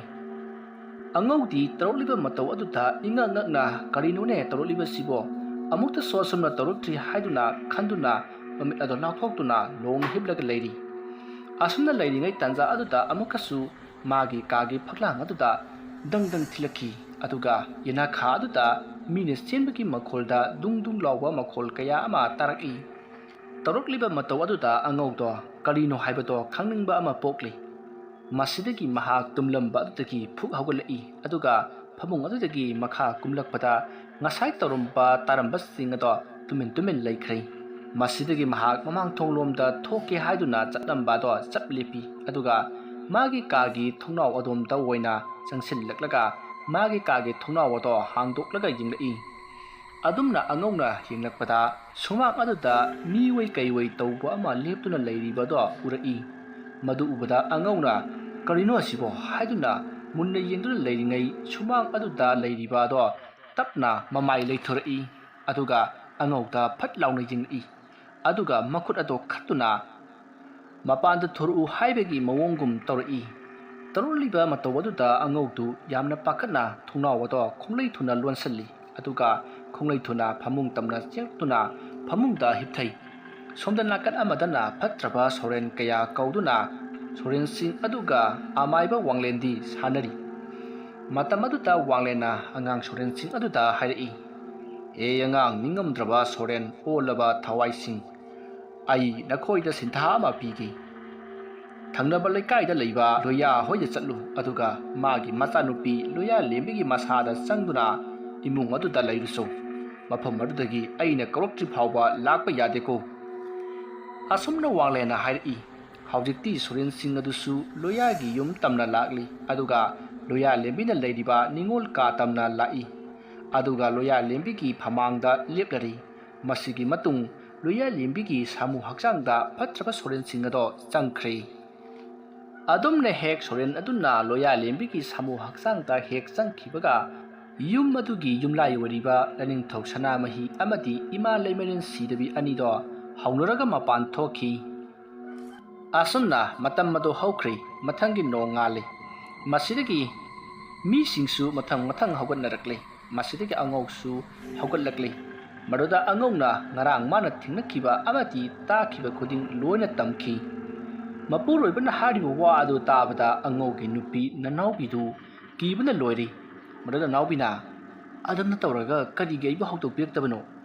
ꯑꯉꯧꯗꯤ ꯇꯧꯔꯛꯂꯤꯕ ꯃꯇꯧ ꯑꯗꯨꯗ ꯏꯉꯛ ꯉꯛꯅ, "ꯀꯔꯤꯅꯣꯅꯦ ꯇꯧꯔꯛꯂꯤꯕꯁꯤꯕꯣ? ꯑꯃꯨꯛꯇꯁꯨ ꯑꯁꯨꯝꯅ ꯇꯧꯔꯛꯇ꯭ꯔꯤ" ꯍꯥꯏꯗꯨꯅ ꯈꯟꯗꯨꯅ ꯃꯃꯤꯠ ꯑꯗꯣ ꯂꯥꯎꯊꯣꯛꯇꯨꯅ ꯂꯣꯡꯅ ꯍꯤꯞꯂꯒ ꯂꯩꯔꯤ꯫ ꯑꯁꯨꯝꯅ ꯂꯩꯔꯤꯉꯩ ꯇꯥꯟꯖꯥ ꯑꯗꯨꯗ ꯑꯃꯨꯛꯀꯁꯨ ꯃꯥꯒꯤ ꯀꯥꯒꯤ ꯐꯛꯂꯥꯡ ꯑꯗꯨꯗ ꯗꯪ ꯗꯪ ꯊꯤꯜꯂꯛꯈꯤ꯫ ꯑꯗꯨꯒ ꯌꯦꯅꯥꯈꯥ ꯑꯗꯨꯗ ꯃꯤꯅ ꯆꯦꯟꯕꯒꯤ ꯃꯈꯣꯜꯗ ꯗꯨꯡ ꯗꯨꯡ ꯂꯥꯎꯕ ꯃꯈꯣꯜ ꯀꯌꯥ ꯑꯃ ꯇꯥꯔꯛꯏ꯫ ꯇꯧꯔꯛꯂꯤꯕ ꯃꯇꯧ ꯑꯗꯨꯗ ꯑꯉꯧꯗꯣ ꯀꯔꯤꯅꯣ ꯍꯥꯏꯕꯗꯣ ꯈꯪꯅꯤꯡꯕ ꯑꯃ ꯄꯣꯛꯂꯤ꯫ ꯃꯁꯤꯗꯒꯤ ꯃꯍꯥꯛ ꯇꯨꯝꯂꯝꯕ ꯑꯗꯨꯗꯒꯤ ꯐꯨꯛ ꯍꯧꯒꯠꯂꯛꯏ, ꯑꯗꯨꯒ ꯐꯃꯨꯡ ꯑꯗꯨꯗꯒꯤ ꯃꯈꯥ ꯀꯨꯝꯂꯛꯄꯗ ꯉꯁꯥꯏ ꯇꯧꯔꯝꯕ ꯇꯥꯔꯝꯕꯁꯤꯡ ꯑꯗꯣ ꯇꯨꯃꯤꯟ ꯇꯨꯃꯤꯟ ꯂꯩꯈ꯭ꯔꯦ꯫ ꯃꯁꯤꯗꯒꯤ ꯃꯍꯥꯛ ꯃꯃꯥꯡ ꯊꯣꯡꯂꯣꯝꯗ ꯊꯣꯛꯀꯦ ꯍꯥꯏꯗꯨꯅ ꯆꯠꯂꯝꯕ ꯑꯗꯣ ꯆꯞ ꯂꯦꯞꯄꯤ, ꯑꯗꯨꯒ ꯃꯥꯒꯤ ꯀꯥꯒꯤ ꯊꯣꯡꯅꯥꯎ ꯑꯗꯣꯝꯗ ꯑꯣꯏꯅ ꯆꯪꯁꯤꯜꯂꯛꯂꯒ ꯃꯥꯒꯤ ꯀꯥꯒꯤ ꯊꯣꯡꯅꯥꯎ ꯑꯗꯣ ꯍꯥꯡꯗꯣꯛꯂꯒ ꯌꯦꯡꯂꯛꯏ꯫ ꯑꯗꯨꯝꯅ ꯑꯉꯧꯅ ꯌꯦꯡꯂꯛꯄꯗ ꯁꯨꯃꯥꯡ ꯑꯗꯨꯗ ꯃꯤꯑꯣꯏ ꯀꯩꯑꯣꯏ ꯇꯧꯕ ꯑꯃ ꯂꯦꯞꯇꯨꯅ ꯂꯩꯔꯤꯕꯗꯣ ꯎꯔꯛꯏ꯫ ꯃꯗꯨ ꯎꯕꯗ ꯑꯉꯧꯅ "ꯀꯔꯤꯅꯣ ꯑꯁꯤꯕꯣ?" ꯍꯥꯏꯗꯨꯅ ꯃꯨꯟꯅ ꯌꯦꯡꯗꯨꯅ ꯂꯩꯔꯤꯉꯩ ꯁꯨꯃꯥꯡ ꯑꯗꯨꯗ ꯂꯩꯔꯤꯕ ꯑꯗꯣ ꯇꯞꯅ ꯃꯃꯥꯏ ꯂꯩꯊꯣꯔꯛꯏ꯫ ꯑꯗꯨꯒ ꯑꯉꯧꯗ ꯐꯠ ꯂꯥꯎꯅ ꯌꯦꯡꯂꯛꯏ꯫ ꯑꯗꯨꯒ ꯃꯈꯨꯠ ꯑꯗꯣ ꯈꯠꯇꯨꯅ ꯃꯄꯥꯟꯗ ꯊꯣꯔꯛꯎ ꯍꯥꯏꯕꯒꯤ ꯃꯑꯣꯡꯒꯨꯝ ꯇꯧꯔꯛꯏ꯫ ꯇꯧꯔꯛꯂꯤꯕ ꯃꯇꯧ ꯑꯗꯨꯗ ꯑꯉꯧꯗꯨ ꯌꯥꯝꯅ ꯄꯥꯈꯠꯅ ꯊꯣꯡꯅꯥꯎ ꯑꯗꯣ ꯈꯣꯡꯂꯩ ꯊꯨꯅ ꯂꯣꯟꯁꯤꯜꯂꯤ꯫ ꯑꯗꯨꯒ ꯈꯣꯡꯂꯩ ꯊꯨꯅ ꯐꯃꯨꯡ ꯇꯝꯅ ꯆꯦꯜꯂꯛꯇꯨꯅ ꯐꯃꯨꯡꯗ ꯍꯤꯞꯊꯩ꯫ ꯁꯣꯝꯗ ꯅꯥꯀꯟ ꯑꯃꯗꯅ ꯐꯠꯇ꯭ꯔꯕ ꯁꯣꯔꯦꯟ ꯀꯌꯥ ꯀꯧꯗꯨꯅ ꯁꯣꯔꯦꯟꯁꯤꯡ ꯑꯗꯨꯒ ꯑꯃꯥꯏꯕ ꯋꯥꯡꯂꯦꯟꯗꯤ ꯁꯥꯟꯅꯔꯤ꯫ ꯃꯇꯝ ꯑꯗꯨꯗ ꯋꯥꯡꯂꯦꯟꯅ ꯑꯉꯥꯡ ꯁꯣꯔꯦꯟꯁꯤꯡ ꯑꯗꯨꯗ ꯍꯥꯏꯔꯛꯏ, "ꯑꯦ ꯑꯉꯥꯡ ꯅꯤꯡꯉꯝꯗ꯭ꯔꯕ ꯁꯣꯔꯦꯟ ꯑꯣꯜꯂꯕ ꯊꯋꯥꯏꯁꯤꯡ, ꯑꯩ ꯅꯈꯣꯏꯗ ꯁꯤꯟꯊꯥ ꯑꯃ ꯄꯤꯒꯦ꯫ ꯊꯪꯅꯕ ꯂꯩꯀꯥꯏꯗ ꯂꯩꯕ ꯂꯣꯌꯥ ꯍꯣꯏꯗ ꯆꯠꯂꯨ, ꯑꯗꯨꯒ ꯃꯥꯒꯤ ꯃꯆꯥꯅꯨꯄꯤ ꯂꯣꯌꯥ ꯂꯦꯝꯕꯤꯒꯤ ꯃꯁꯥꯗ ꯆꯪꯗꯨꯅ ꯏꯃꯨꯡ ꯑꯗꯨꯗ ꯂꯩꯔꯨꯆꯣ꯫ ꯃꯐꯝ ꯑꯗꯨꯗꯒꯤ ꯑꯩꯅ ꯀꯧꯔꯛꯇ꯭ꯔꯤ ꯐꯥꯎꯕ ꯂꯥꯛꯄ ꯌꯥꯗꯦꯀꯣ"꯫ ꯑꯁꯨꯝꯅ ꯋꯥꯡꯂꯦꯟꯅ ꯍꯥꯏꯔꯛꯏ꯫ ꯍꯧꯖꯤꯛꯇꯤ ꯁꯣꯔꯦꯟꯁꯤꯡ ꯑꯗꯨꯁꯨ ꯂꯣꯌꯥꯒꯤ ꯌꯨꯝ ꯇꯝꯅ ꯂꯥꯛꯂꯤ꯫ ꯑꯗꯨꯒ ꯂꯣꯌꯥ ꯂꯦꯝꯕꯤꯅ ꯂꯩꯔꯤꯕ ꯅꯤꯉꯣꯜ ꯀꯥ ꯇꯝꯅ ꯂꯥꯛꯏ꯫ ꯑꯗꯨꯒ ꯂꯣꯌꯥ ꯂꯦꯝꯕꯤꯒꯤ ꯐꯃꯥꯡꯗ ꯂꯦꯞꯂꯔꯤ꯫ ꯃꯁꯤꯒꯤ ꯃꯇꯨꯡ ꯂꯣꯌꯥ ꯂꯦꯝꯕꯤꯒꯤ ꯁꯥꯃꯨ ꯍꯛꯆꯥꯡꯗ ꯐꯠꯇ꯭ꯔꯕ ꯁꯣꯔꯦꯟꯁꯤꯡ ꯑꯗꯣ ꯆꯪꯈ꯭ꯔꯦ꯫ ꯑꯗꯨꯝꯅ ꯍꯦꯛ ꯁꯣꯔꯦꯟ ꯑꯗꯨꯅ ꯂꯣꯌꯥ ꯂꯦꯝꯕꯤꯒꯤ ꯁꯥꯃꯨ ꯍꯛꯆꯥꯡꯗ ꯍꯦꯛ ꯆꯪꯈꯤꯕꯒ, ꯌꯨꯝ ꯑꯗꯨꯒꯤ ꯌꯨꯝꯂꯥꯏ ꯑꯣꯏꯔꯤꯕ ꯂꯥꯏꯅꯤꯡꯊꯧ ꯁꯅꯥꯃꯍꯤ ꯑꯃꯗꯤ ꯏꯃꯥ ꯂꯩꯃꯔꯦꯟ ꯁꯤꯗꯕꯤ ꯑꯅꯤꯗꯣ ꯍꯧꯅꯔꯒ ꯃꯄꯥꯟ ꯊꯣꯛꯈꯤ꯫ ꯑꯁꯨꯝꯅ ꯃꯇꯝ ꯑꯗꯨ ꯍꯧꯈ꯭ꯔꯦ꯫ ꯃꯊꯪꯒꯤ ꯅꯣꯡ ꯉꯥꯜꯂꯤ꯫ ꯃꯁꯤꯗꯒꯤ ꯃꯤꯁꯤꯡꯁꯨ ꯃꯊꯪ ꯃꯊꯪ ꯍꯧꯒꯠꯅꯔꯛꯂꯦ꯫ ꯃꯁꯤꯗꯒꯤ ꯑꯉꯧꯁꯨ ꯍꯧꯒꯠꯂꯛꯂꯦ꯫ ꯃꯗꯨꯗ ꯑꯉꯧꯅ ꯉꯔꯥꯡ ꯃꯥꯅ ꯊꯦꯡꯅꯈꯤꯕ ꯑꯃꯗꯤ ꯇꯥꯈꯤꯕ ꯈꯨꯗꯤꯡ ꯂꯣꯏꯅ ꯇꯝꯈꯤ꯫ ꯃꯄꯨꯔꯣꯏꯕꯅ ꯍꯥꯏꯔꯤꯕ ꯋꯥ ꯑꯗꯨ ꯇꯥꯕꯗ ꯑꯉꯧꯒꯤ ꯅꯨꯄꯤ ꯅꯅꯥꯎꯕꯤꯗꯨ ꯀꯤꯕꯅ ꯂꯣꯏꯔꯦ꯫ ꯃꯗꯨꯗ ꯅꯅꯥꯎꯕꯤꯅ, "ꯑꯗꯨꯝꯅ ꯇꯧꯔꯒ ꯀꯔꯤꯒꯤ ꯑꯩꯕꯨ ꯍꯧꯗꯣꯛꯄꯤꯔꯛꯇꯕꯅꯣ?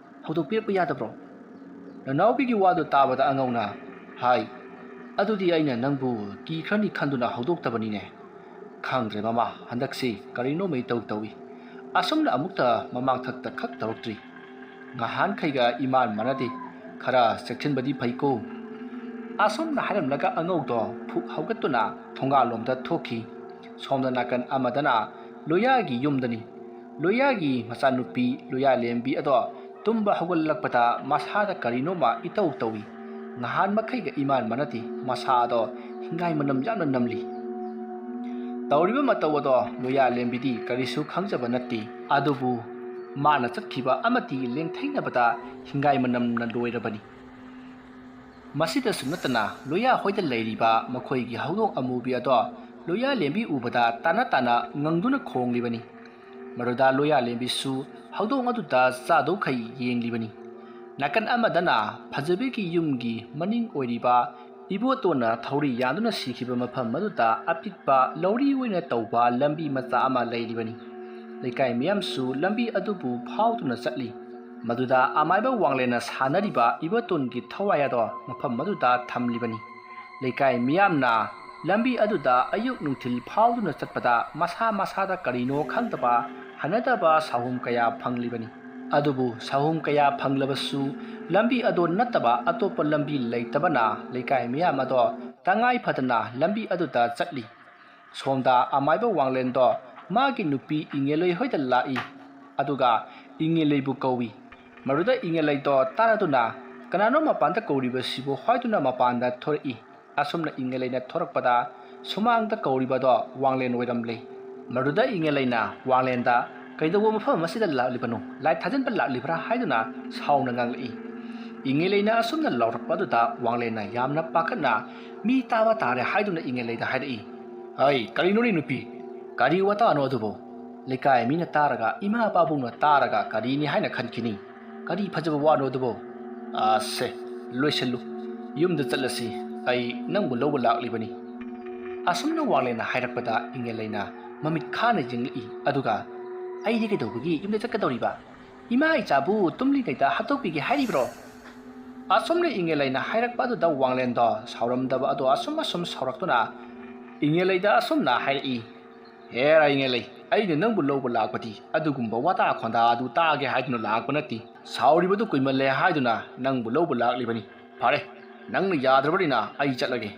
ꯍꯧꯗꯣꯛꯄꯤꯔꯛꯄ ꯌꯥꯗꯕ꯭ꯔꯣ?" ꯅꯅꯥꯎꯕꯤꯒꯤ ꯋꯥꯗꯨ ꯇꯥꯕꯗ ꯑꯉꯧꯅ, "ꯍꯥꯏ, ꯑꯗꯨꯗꯤ ꯑꯩꯅ ꯅꯪꯕꯨ ꯀꯤꯈ꯭ꯔꯅꯤ ꯈꯟꯗꯨꯅ ꯍꯧꯗꯣꯛꯇꯕꯅꯤꯅꯦ꯫ ꯈꯪꯗ꯭ꯔꯦ ꯃꯃꯥ, ꯍꯟꯗꯛꯁꯤ ꯀꯔꯤꯅꯣꯃ ꯏꯇꯧ ꯇꯧꯏ꯫ ꯑꯁꯨꯝꯅ ꯑꯃꯨꯛꯇ ꯃꯃꯥꯡꯊꯛꯇ ꯈꯛ ꯇꯧꯔꯛꯇ꯭ꯔꯤ꯫ ꯉꯍꯥꯟꯈꯩꯒ ꯏꯃꯥꯟ ꯃꯥꯟꯅꯗꯦ꯫ ꯈꯔ ꯆꯦꯛꯁꯤꯟꯕꯗꯤ ꯐꯩꯀꯣ"꯫ ꯑꯁꯨꯝꯅ ꯍꯥꯏꯔꯝꯂꯒ ꯑꯉꯧꯗꯣ ꯐꯨꯛ ꯍꯧꯒꯠꯇꯨꯅ ꯊꯣꯡꯒꯥꯜꯂꯣꯝꯗ ꯊꯣꯛꯈꯤ꯫ ꯁꯣꯝꯗ ꯅꯥꯀꯟ ꯑꯃꯗꯅ ꯂꯣꯌꯥꯒꯤ ꯌꯨꯝꯗꯅꯤ꯫ ꯂꯣꯌꯥꯒꯤ ꯃꯆꯥꯅꯨꯄꯤ ꯂꯣꯌꯥꯂꯦꯝꯕꯤ ꯑꯗꯣ ꯇꯨꯝꯕ ꯍꯧꯒꯠꯂꯛꯄꯗ ꯃꯁꯥꯗ ꯀꯔꯤꯅꯣꯃ ꯏꯇꯧ ꯇꯧꯏ꯫ ꯉꯍꯥꯟ ꯃꯈꯩꯒ ꯏꯃꯥꯟ ꯃꯥꯟꯅꯗꯦ꯫ ꯃꯁꯥ ꯑꯗꯣ ꯍꯤꯡꯒꯥꯏ ꯃꯅꯝ ꯌꯥꯝꯅ ꯅꯝꯂꯤ꯫ ꯇꯧꯔꯤꯕ ꯃꯇꯧ ꯑꯗꯣ ꯂꯣꯌꯥꯂꯦꯝꯕꯤꯗꯤ ꯀꯔꯤꯁꯨ ꯈꯪꯖꯕ ꯅꯠꯇꯦ꯫ ꯑꯗꯨꯕꯨ ꯃꯥꯅ ꯆꯠꯈꯤꯕ ꯑꯃꯗꯤ ꯂꯦꯡꯊꯩꯅꯕꯗ ꯍꯤꯡꯒꯥꯏ ꯃꯅꯝꯅ ꯂꯣꯏꯔꯕꯅꯤ꯫ ꯃꯁꯤꯗꯁꯨ ꯅꯠꯇꯅ ꯂꯣꯌꯥ ꯍꯣꯏꯗ ꯂꯩꯔꯤꯕ ꯃꯈꯣꯏꯒꯤ ꯍꯧꯗꯣꯡ ꯑꯃꯨꯕꯤ ꯑꯗꯣ ꯂꯣꯌꯥꯂꯦꯝꯕꯤ ꯎꯕꯗ ꯇꯥꯅ ꯇꯥꯅ ꯉꯪꯗꯨꯅ ꯈꯣꯡꯂꯤꯕꯅꯤ꯫ ꯃꯗꯨꯗ ꯂꯣꯌꯥꯂꯦꯝꯕꯤꯁꯨ ꯍꯧꯗꯣꯡ ꯑꯗꯨꯗ ꯆꯥꯗꯧꯈꯩ ꯌꯦꯡꯂꯤꯕꯅꯤ꯫ ꯅꯥꯀꯟ ꯑꯃꯗꯅ ꯐꯖꯕꯤꯒꯤ ꯌꯨꯝꯒꯤ ꯃꯅꯤꯡ ꯑꯣꯏꯔꯤꯕ ꯏꯕꯣꯇꯣꯟꯅ ꯊꯧꯔꯤ ꯌꯥꯟꯗꯨꯅ ꯁꯤꯈꯤꯕ ꯃꯐꯝ ꯑꯗꯨꯗ ꯑꯄꯤꯛꯄ ꯂꯧꯔꯤ ꯑꯣꯏꯅ ꯇꯧꯕ ꯂꯝꯕꯤ ꯃꯆꯥ ꯑꯃ ꯂꯩꯔꯤꯕꯅꯤ꯫ ꯂꯩꯀꯥꯏ ꯃꯤꯌꯥꯝꯁꯨ ꯂꯝꯕꯤ ꯑꯗꯨꯕꯨ ꯐꯥꯎꯗꯨꯅ ꯆꯠꯂꯤ꯫ ꯃꯗꯨꯗ ꯑꯃꯥꯏꯕ ꯋꯥꯡꯂꯦꯟꯅ ꯁꯥꯟꯅꯔꯤꯕ ꯏꯕꯣꯇꯣꯟꯒꯤ ꯊꯋꯥꯏ ꯑꯗꯣ ꯃꯐꯝ ꯑꯗꯨꯗ ꯊꯝꯂꯤꯕꯅꯤ꯫ ꯂꯩꯀꯥꯏ ꯃꯤꯌꯥꯝꯅ ꯂꯝꯕꯤ ꯑꯗꯨꯗ ꯑꯌꯨꯛ ꯅꯨꯡꯊꯤꯜ ꯐꯥꯎꯗꯨꯅ ꯆꯠꯄꯗ ꯃꯁꯥ ꯃꯁꯥꯗ ꯀꯔꯤꯅꯣ ꯈꯪꯗꯕ ꯍꯩꯅꯗꯕ ꯁꯥꯍꯨꯝ ꯀꯌꯥ ꯐꯪꯂꯤꯕꯅꯤ꯫ ꯑꯗꯨꯕꯨ ꯁꯥꯍꯨꯝ ꯀꯌꯥ ꯐꯪꯂꯕꯁꯨ ꯂꯝꯕꯤ ꯑꯗꯣ ꯅꯠꯇꯕ ꯑꯇꯣꯞꯄ ꯂꯝꯕꯤ ꯂꯩꯇꯕꯅ ꯂꯩꯀꯥꯏ ꯃꯤꯌꯥꯝ ꯑꯗꯣ ꯇꯉꯥꯏ ꯐꯗꯅ ꯂꯝꯕꯤ ꯑꯗꯨꯗ ꯆꯠꯂꯤ꯫ ꯁꯣꯝꯗ ꯑꯃꯥꯏꯕ ꯋꯥꯡꯂꯦꯟꯗꯣ ꯃꯥꯒꯤ ꯅꯨꯄꯤ ꯏꯉꯦꯂꯩ ꯍꯣꯏꯗ ꯂꯥꯛꯏ꯫ ꯑꯗꯨꯒ ꯏꯉꯦꯂꯩꯕꯨ ꯀꯧꯏ꯫ ꯃꯗꯨꯗ ꯏꯉꯦꯂꯩꯗꯣ ꯇꯥꯔꯗꯨꯅ ꯀꯅꯥꯅꯣ ꯃꯄꯥꯟꯗ ꯀꯧꯔꯤꯕꯁꯤꯕꯨ ꯍꯥꯏꯗꯨꯅ ꯃꯄꯥꯟꯗ ꯊꯣꯔꯛꯏ꯫ ꯑꯁꯨꯝꯅ ꯏꯉꯦꯂꯩꯅ ꯊꯣꯔꯛꯄꯗ ꯁꯨꯃꯥꯡꯗ ꯀꯧꯔꯤꯕꯗꯣ ꯋꯥꯡꯂꯦꯟ ꯑꯣꯏꯔꯝꯂꯦ꯫ ꯃꯗꯨꯗ ꯏꯉꯦꯂꯩꯅ ꯋꯥꯡꯂꯦꯟꯗ "ꯀꯩꯗꯧꯕ ꯃꯐꯝ ꯑꯁꯤꯗ ꯂꯥꯛꯂꯤꯕꯅꯣ? ꯂꯥꯏ ꯊꯥꯖꯤꯟꯕ ꯂꯥꯛꯂꯤꯕ꯭ꯔꯥ?" ꯍꯥꯏꯗꯨꯅ ꯁꯥꯎꯅ ꯉꯥꯡꯂꯛꯏ꯫ ꯏꯉꯦꯂꯩꯅ ꯑꯁꯨꯝꯅ ꯂꯥꯎꯔꯛꯄ ꯑꯗꯨꯗ ꯋꯥꯡꯂꯦꯟꯅ ꯌꯥꯝꯅ ꯄꯥꯈꯠꯅ "ꯃꯤ ꯇꯥꯕ ꯇꯥꯔꯦ" ꯍꯥꯏꯗꯨꯅ ꯏꯉꯦꯂꯩꯗ ꯍꯥꯏꯔꯛꯏ꯫ "ꯍꯩ, ꯀꯔꯤꯅꯣꯅꯦ ꯅꯨꯄꯤ? ꯀꯔꯤ ꯋꯥꯇꯥꯅꯣ ꯑꯗꯨꯕꯨ? ꯂꯩꯀꯥꯏ ꯃꯤꯅ ꯇꯥꯔꯒ, ꯏꯃꯥ ꯄꯥꯕꯨꯡꯅ ꯇꯥꯔꯒ ꯀꯔꯤꯅꯤ ꯍꯥꯏꯅ ꯈꯟꯈꯤꯅꯤ? ꯀꯔꯤ ꯐꯖꯕ ꯋꯥꯅꯣ ꯑꯗꯨꯕꯨ? ꯑꯁꯦ, ꯂꯣꯏꯁꯤꯜꯂꯨ꯫ ꯌꯨꯝꯗ ꯆꯠꯂꯁꯤ꯫ ꯑꯩ ꯅꯪꯕꯨ ꯂꯧꯕ ꯂꯥꯛꯂꯤꯕꯅꯤ꯫" ꯑꯁꯨꯝꯅ ꯋꯥꯡꯂꯦꯟꯅ ꯍꯥꯏꯔꯛꯄꯗ ꯏꯉꯦꯂꯩꯅ ꯃꯃꯤꯠ ꯈꯥꯅ ꯌꯦꯡꯂꯛꯏ꯫ ꯑꯗꯨꯒ, "ꯑꯩꯗꯤ ꯀꯩꯗꯧꯕꯒꯤ ꯌꯨꯝꯗ ꯆꯠꯀꯗꯧꯔꯤꯕ? ꯏꯃꯥ ꯏꯆꯥꯕꯨ ꯇꯨꯝꯂꯤꯉꯩꯗ ꯍꯥꯠꯇꯣꯛꯄꯤꯒꯦ ꯍꯥꯏꯔꯤꯕ꯭ꯔꯣ?" ꯑꯁꯨꯝꯅ ꯏꯉꯦꯂꯩꯅ ꯍꯥꯏꯔꯛꯄ ꯑꯗꯨꯗ ꯋꯥꯡꯂꯦꯟꯗꯣ ꯁꯥꯎꯔꯝꯗꯕ ꯑꯗꯣ ꯑꯁꯨꯝ ꯑꯁꯨꯝ ꯁꯥꯎꯔꯛꯇꯨꯅ ꯏꯉꯦꯂꯩꯗ ꯑꯁꯨꯝꯅ ꯍꯥꯏꯔꯛꯏ꯫ "ꯍꯦꯔꯥ ꯏꯉꯦꯂꯩ, ꯑꯩꯅ ꯅꯪꯕꯨ ꯂꯧꯕ ꯂꯥꯛꯄꯗꯤ ꯑꯗꯨꯒꯨꯝꯕ ꯋꯥꯇꯥ ꯈꯣꯟꯗꯥ ꯑꯗꯨ ꯇꯥꯒꯦ ꯍꯥꯏꯗꯨꯅ ꯂꯥꯛꯄ ꯅꯠꯇꯦ꯫ ꯁꯥꯎꯔꯤꯕꯗꯨ ꯀꯨꯏꯃꯜꯂꯦ ꯍꯥꯏꯗꯨꯅ ꯅꯪꯕꯨ ꯂꯧꯕ ꯂꯥꯛꯂꯤꯕꯅꯤ꯫ ꯐꯔꯦ, ꯅꯪꯅ ꯌꯥꯗ꯭ꯔꯕꯅꯤꯅ ꯑꯩ ꯆꯠꯂꯒꯦ꯫"